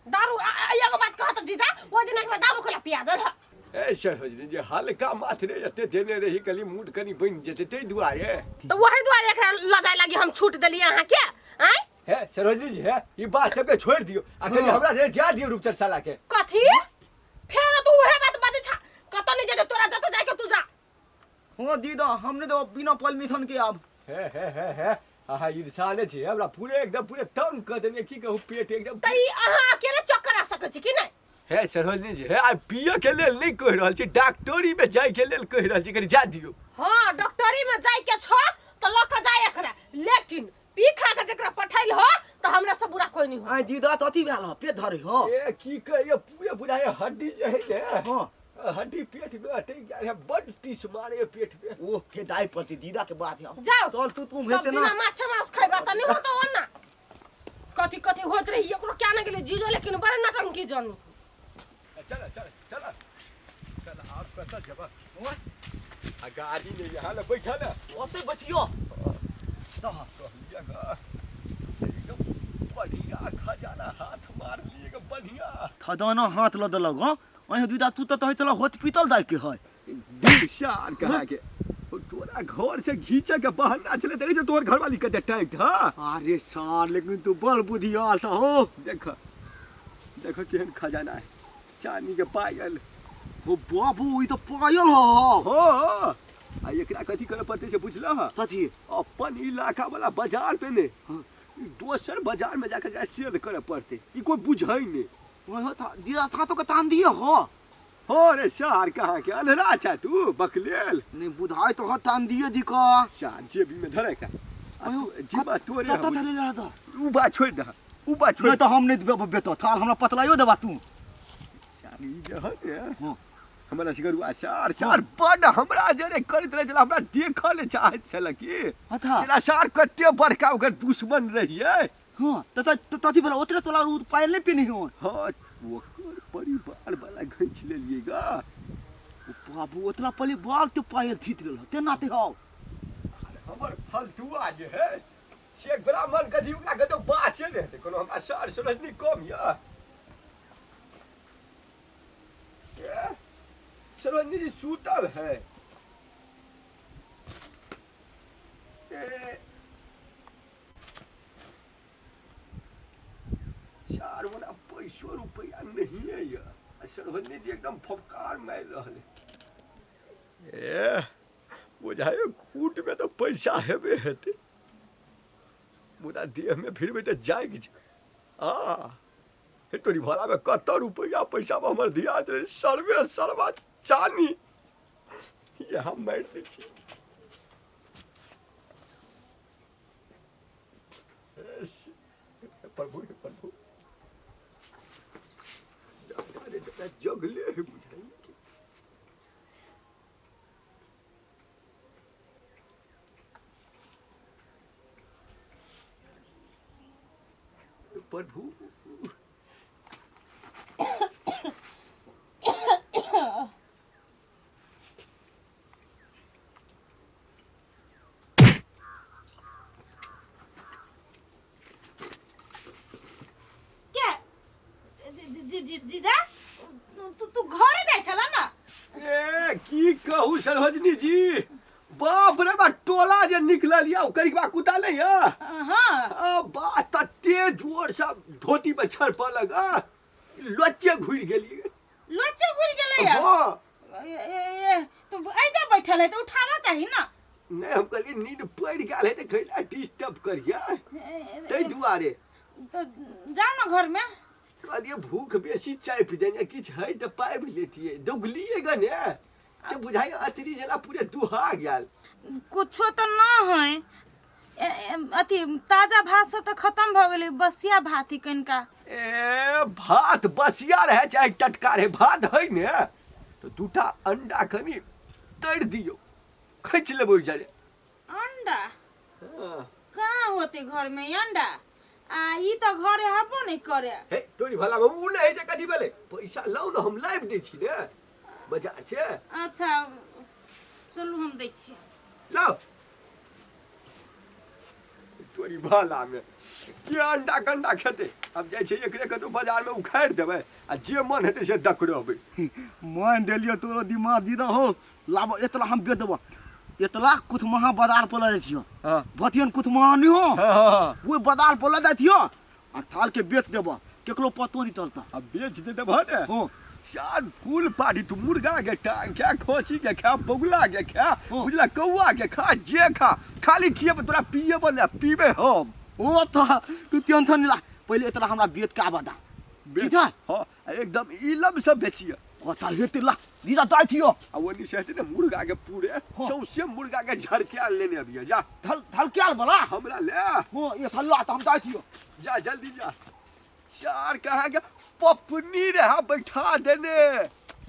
दारू एगो बात कहत जीजा ओइ दिन एकरा दारू केला पिया देल ह। ए सरोजनी जी हल्का माथरे एते देने रही कली मूड कनी बनि जेतै ताहि दुआरे। तो वही दुआरे एकरा ल जाय लागी हम छूट देलियै अहाँ के आँय? हे सरोजनी जी हे ई बात सबके छोड़ दियो आ कनी हमरा से जा दियो रूपचंद साला के। कथी फेर तू उहे बात बाजै छा कतौ नहीं जेतै तोरा जतौ जाय के तू जा। हां दीदा हमने तो बिना परमिशन के आब। हे हे हे हे अहाँ इंसाने छी हमरा पूरे एकदम पूरे तंग कऽ देलियै की कहू पेट एकदम। त ई अहाँ अकेले चक्कर आ सकै छी कि नहि? हे सरोजनी जी हे आइ पियऽ के लेल नहि कहि रहल छी डॉक्टरी में जाय के लेल कहि रहल छी कनी जा दियौ। हां डॉक्टरी में जाय के छौ त ल के जाय एकरा लेकिन पी खा के जेकरा पठाइल हो त हमरा से बुरा कोई नहीं हो आइ दीदा त अथी भेल ह पेट धरे हो ए की कहिए पूरे बुझाए हड्डी जे है ने हाँ हड्डी पेट में अटक गया है बड टीस मारे है पेट में ओ हे दाई पति दीदा के बात है जाओ चल तू तुम सब हेते दिना ना माछा मांस खैबा त नहीं होतो ना कथी कथी होत रही एकरो क्या ना गेले जीजो लेकिन बड़ा नटंकी जानी चल चल चल चल आप कतऽ जेबह आ गाड़ी ले यहाँ ले बैठल है ओते बचियो दह कहलियै ग एकदम बढ़िया खजाना हाथ मार लिए ग बढ़िया खजाना हाथ ल देलक हँ अहीं दीदा तू तऽ कहै छलह होत पीतल दाइ के है दिलशान कहाँ के ओ तोरा घर से घींचे के बहाना छले देखै छै तोहर घरवाली कते टाइट ह अरे सार लेकिन तू बड़ बुधियार था हो देख देख केहन खजाना है चांदी के पायल ओ बाबू ई तऽ पायल हो हो आ एकरा कथी करे पड़तै से बुझलह कथी अपन इलाका वाला बाजार पे ने हाँ। ई दोसर बाजार में जाके एकरा सेल करे पड़तै ई कोई बुझै नहि ओहो था दीदा था तो के तान दिए हो हो रे सार कहाँ के अन्हरा छा तू बकलेल नहीं बुधाई तो हो तान दिए दी का सार जेबी में धरे का आ तू जीबा तोरे तत हम। धरे रह दो उ बा छोड़ दह उ बा छोड़ नहीं तो हम नहीं देबे बेतो थाल हमरा पतलाइयो देबा तू सार ई जे है ने हाँ। हमरा सिगरुआ सार सार बड हमरा जरे करैत रहे छल हमरा देखल चाहैत छल की अथा जेना सार कते बड़का ओकर दुश्मन रहियै हाँ त त तथी भेला ओतरे तोला उ पायल नहीं पिन्ही हो हाँ ओकर परिवार वाला घींच लेलियै गा ओ बाबू ओतना पहले बाल ते पायल थीत गेल तेना ते हो हमर फलतुआ जे है से ब्राह्मण कथी ओकरा कतौ बासे नहि हेतै कोनो हमरा सार सरजनी कम यऽ ए, सरोजनी जी सुतल है ए, चार गोरा पैसो रुपया नहिए यऽ आ सरोजनी जी एकदम फपकार मारि रहल है ए बुझाइयो खूट में तऽ पैसा हेबे हेतै मुदा देहमे फिरबै तऽ जागि छै आ हे तोरी भलामे कतऽ रुपैआ पैसा हमर धिया रहै सर्वे सर्वा चानी इएह मारि दै छी हे प्रभु हे प्रभु अरे दादा जगले है बुझाइए कि प्रभु के जीजा तू तू घरे जाइ छला ना ए की कहू सरोजनी जी बाप रे बा टोला जे निकलल या ओकर बा कुत्ता नहीं है हाँ आ बा तते जोर से धोती पर छड़पऽ लगा लच्चे घुरि गेलियै लोचे घुरि गेलै या हाँ ए, ए, ए, तो ऐजा बैठल है तो उठावा चाही ना नहि हम कहलियै नींद पड़ि गेल है तऽ कैला डिस्टर्ब करियै ताहि दुआरे तो जाओ ना घर में कहलियै भूख बेसी चापि देने किछु है तऽ पाबि लेतियै दौगलियै गने से बुझाइ अतरी जेना पूरे दुहा गेल कुछो तो ना है ए, ए, अथी ताजा भात सब तो खत्म भ गेलै बसिया भात ही कनिका ए भात बसिया रहे चाहे टटका रहे भात है ने तऽ दूटा अंडा कनि तरि दियौ खींच लेबै ओहि जरे अंडा हाँ। कहाँ होते घर में अंडा आ ई तो घरे हबो नहीं करे हे तोरी भला में उ नहि जे कथी भेलै पैसा लाउ ने हम लाबि दै छी ने बाजार से अच्छा चलू हम दै छी लाउ तोरी भला में के अंडा कंडा खेतै आब जाइ छै एकरे कतौ बाजार में उखाड़ि देबै आ जे मन हेतै से दकड़ेबै मान देलियो तोरो दिमाग दीदा हो लाब एतला हम बेच देबो एतला कुथमहा बाजार पर लऽ जाइ छियो हाँ। भतियन कुथमहा नहीं हो हाँ, हाँ, ओहि बाजार पर लऽ जाइ छियो आ थाल के बेच देबो केकरो पतो नहीं चलता आ बेच दे देबह ने हाँ चार फूल पाड़ी तू मुर्गा के टांग खा खोसी के खा बगुला के खा बुझला कौआ के खा जे खा खाली खिएब तोरा पिएब ने पीबे हम ओ तो तू टेंशन नहीं ला पहले इतना हमरा बेच के आबा दा बेच ठीक है हाँ एकदम इलम से बेचिए कथा हेतै ला दीदा दाइ थियो आ ओनी से हेतै ने मुर्गा के पूरे सौंसे मुर्गा के झड़का लेने अबियै जा धल धलक्याल वाला हमरा ले हाँ ये थल्ला तऽ हम दाइ थियो जा जल्दी जा सार कहाँ के पपनी रहा बैठा देने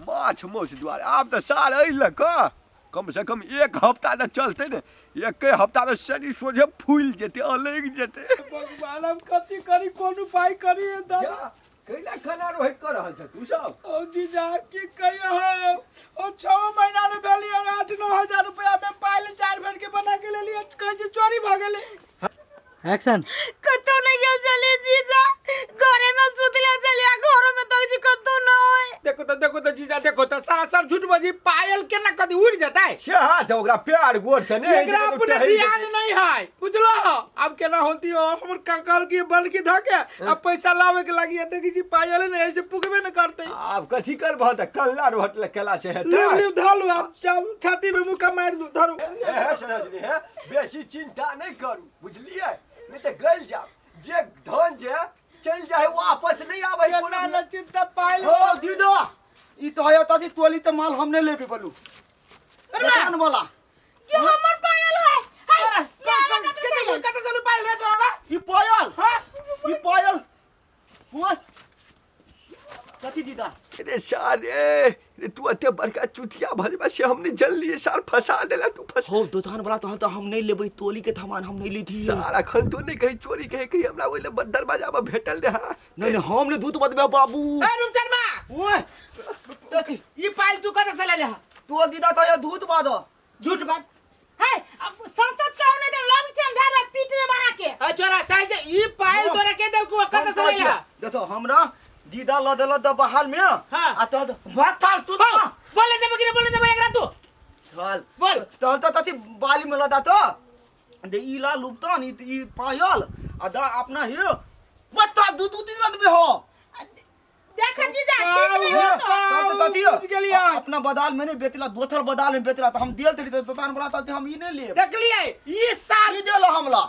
माछ मौस दुआरे आब तऽ सार एहि लऽ कऽ कम से कम एक हफ्ता तऽ चलतै ने एके हफ्ता में शरीर सोझे फूलि जेतै अलगि जेतै भगवान हम कथी करी कोन उपाय करी हे दादा जा कैला खाना रोहित कऽ रहल छ तू सब ओ जीजा की कहियो ओ 6 महीना ले भेली और 8-9 हजार रुपया में पायल चार भर के बना के लेली कहै छै चोरी भऽ गेलै एक्शन। कतौ नहीं गेल चली जीजा, घरे में सुतले चली आ घरो में तो जी कतौ न होय। देखो तो, देखो तो जीजा, देखो तो सारा सर झूठ बजी। पायल के ना कदी उड़ जतै। से हाँ तऽ ओकरा प्यार गोर तऽ नहि एकरा अपने ध्यान नहीं है बुझलो। अब केना होती हो हमर कंकल की बन की धके अब पैसा लावे के लागी। देखी जी पायल ने ऐसे पुगबे न करते। आब कथी करबह तऽ कल्ला रोहट ले केला छै हेतै। लिव लिव धलू, अब छाती में मुक्का मार दू, धरू। हे सरोजनी, हे बेसी चिंता नहीं करू बुझलिए, नहीं तऽ गलि जाब। जे धन जे चलि जाए वापस नहीं आबै केना कोनो। न चिंता पायल। हो दीदा, ई तो है तथी तोली त माल हम नहीं लेबे बोलू दुकान वाला। ये हमर पायल है, है ये लगा दे। कते कते से पायल रे तोरा? ई पायल। हां। ई पायल हुआ कथी दीदा? अरे सार रे रे, तू एते बड़का चुतिया भजबा से हमने जनलिए सार, फंसा देला तू फंसा। हो दुकान वाला तो हम नहीं लेबै, तोली के थमान हम नहीं लेथी। सार अखन तो नहीं कहीं चोरी कहे कहीं हमरा ओइ ले दरवाजा पर भेटल रहा। नहीं नहीं, हम नहीं दूध बदबे बाबू। ए रूपचनमा। ओए कथी? ई पायल तू कतऽ से लेले? तो दीदा तो ये दूध बाद। झूठ बाज है, अब संसद के होने दे लग थे झाड़ा पीट दे बना के। ए छोरा साइज, ई पायल तोरा के देल को, कतऽ से लेले? देखो हमरा दीदा ल देल त बाहर में। हाँ। आ तो भात थाल तू हो बोले देबे कि नहीं बोले देबे एकरा तू? थाल। बोल। तहन त तथी बाली में लदा तो दे ई ला लुबतन ई ई पायल आ दा अपना हे बच्चा दू दू दिन लदबे हो। देख जीजा, ठीक नहीं हो तो। तब तो तथी बुझ गेलियै। अपना बदाल में नहीं बेचला, दोसर बदाल में बेचला तो हम देल तेरी तो दुकान वाला तो हम ई नहीं लेब। देखलिए ई साल ई देल हमला।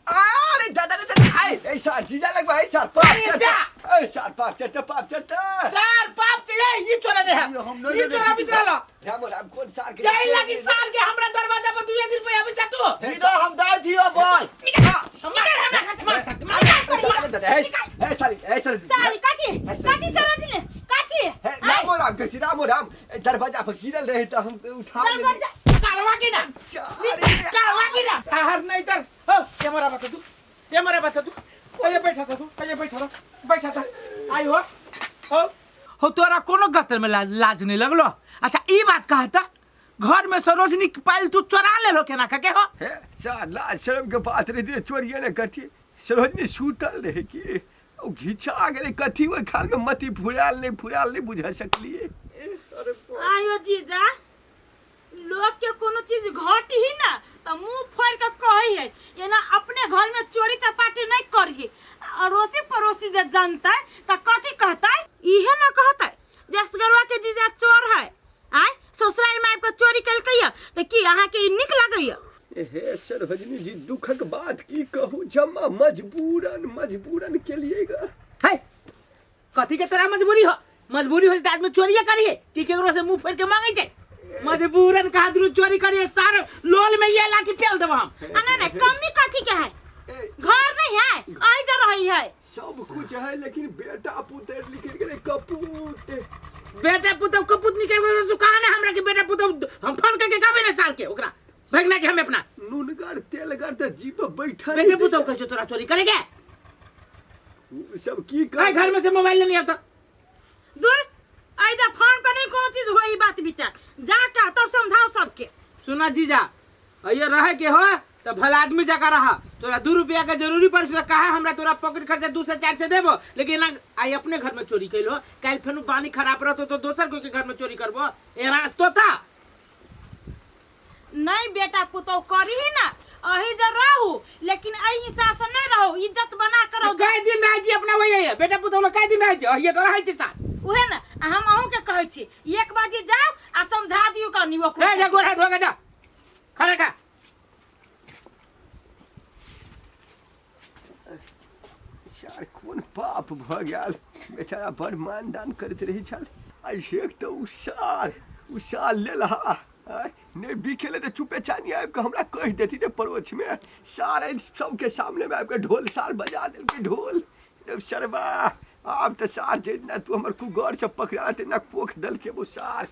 अरे दादा रे दादा, आए ऐसा जीजा लगवा ऐसा पाप अरे चढ़ता। जा। ऐसा पाप चढ़ता, पाप चढ़ता। सार पाप चाहिए ई चोरा दे है। ये हम नहीं ई लेने चोरा छी। बितरा ला। राम राम, कौन सार के यही लगी सार के हमरा दरवाजा पर दुए दिन पे आबै छ तू। दीदा हम दाय छी भाई। मार हमरा घर से, मार सक मार। दादा दादा, ए ए साली, ए साली। साली काकी काकी सरोजनी काकी। हे राम राम कहै छी, राम राम। ए, दरवाजा पर गिरल रहे तऽ हम उठा लेली। दरवाजा करवा की ना? अरे करवा की ना साहर नहीं तर हो कैमरा बता तू, कैमरा बता तू। ओए बैठा था तू, ओए बैठा था, बैठा था। आई हो हो हो तोरा कोनो गतर में लाज नहीं लगलो? अच्छा ई बात कहता, घर में सरोजनी के पायल तू चोरा ले लो केना के हो? हे सार, लाज शर्म के बात रही थी चोरिए ने करती। सरोजनी सुतल रहे कि ओ घिचा गेलै कथी ओहि खाल में मती फुरायल नहीं फुरायल नहीं बुझा सकलिए। आयो जीजा, लोग के कोनो चीज घट ही ना त मुंह फोड़ के कही है, एना अपने घर में चोरी चपाटी नहीं करी। अड़ोसी पड़ोसी जे जानता त कथी कहता? इहे ना कहता जे असगरवा के जीजा चोर है, आय ससुराल में आबि के चोरी केलकै त की अहाँ के ई नीक लगैया? हे सरोजनी जी, दुखक बात की कहू, जमा मजबूरन मजबूरन के लिए गा। है कथी के तोरा मजबूरी हो? मजबूरी हो त आदमी चोरिए करिए कि केकरो से मुंह फेर के मांगे छै? मजबूरन कहा दुरू चोरी करिए सार लोल में ये लाठी पेल देब हम। आ नहीं नहीं, कमी कथी के है? घर नहीं है, आई जा रही है। सब कुछ है लेकिन बेटा पुत्र निकल गेलै कपूत। बेटा पुतौ कपूत निकल गेल तू कहा ना हमरा के बेटा पुतौ? हम फोन करके कहबे ना साल के ओकरा भगना के हम अपना नूनगर तेलगर तऽ जीप बैठल। बेटे पुतौ कहै छौ तोरा चोरी करे के? उ सब की कर घर में से मोबाइल लेने आता। दूर आई जा, फोन पर नहीं कोनो चीज होई बात विचार, जा के तब समझाओ सबके। सुना जीजा, अये रहे के हो तो भला आदमी जका रहा। तोरा 2 रुपया के जरूरी पड़ से कहा हमरा, तोरा पॉकेट खर्चा 2 से 4 से देबो, लेकिन ना आई अपने घर में चोरी कैलो, काल फेनु पानी खराब रहतो तो दोसर कोई के घर में चोरी करबो ए रास्तो था। नहीं बेटा पुतौ करी ही ना, अही जे रहू लेकिन एहि हिसाब से नहीं रहू, इज्जत बना कर रहू। कई दिन रहै छी अपना वही है बेटा पुतौ लग कई दिन रहै छी, अहिए तो रहै छी साथ। उहे ना, आ हम अहूँ के कहै छी, एक बाजी जाओ आ समझा दियौ कनी ओकरो। ए जा गोर हाथ धो के जा, खाना खा। यार कोन पाप भऽ गेल, बेचारा बड़ मानदान करैत रही छल। आ एक तऽ उ सार उ सार लेलहा आँय, नहि बिकेले तऽ चुपे चानी आबि कऽ हमरा कहि देती ने परोछमे। सार एहि सबके सामनेमे आबि कऽ ढोल सार बजा देलकै ढोल। सरबा आब तऽ सार जेना तू हमर कुगर से पकड़ा तेना पोख देलकै वो सार।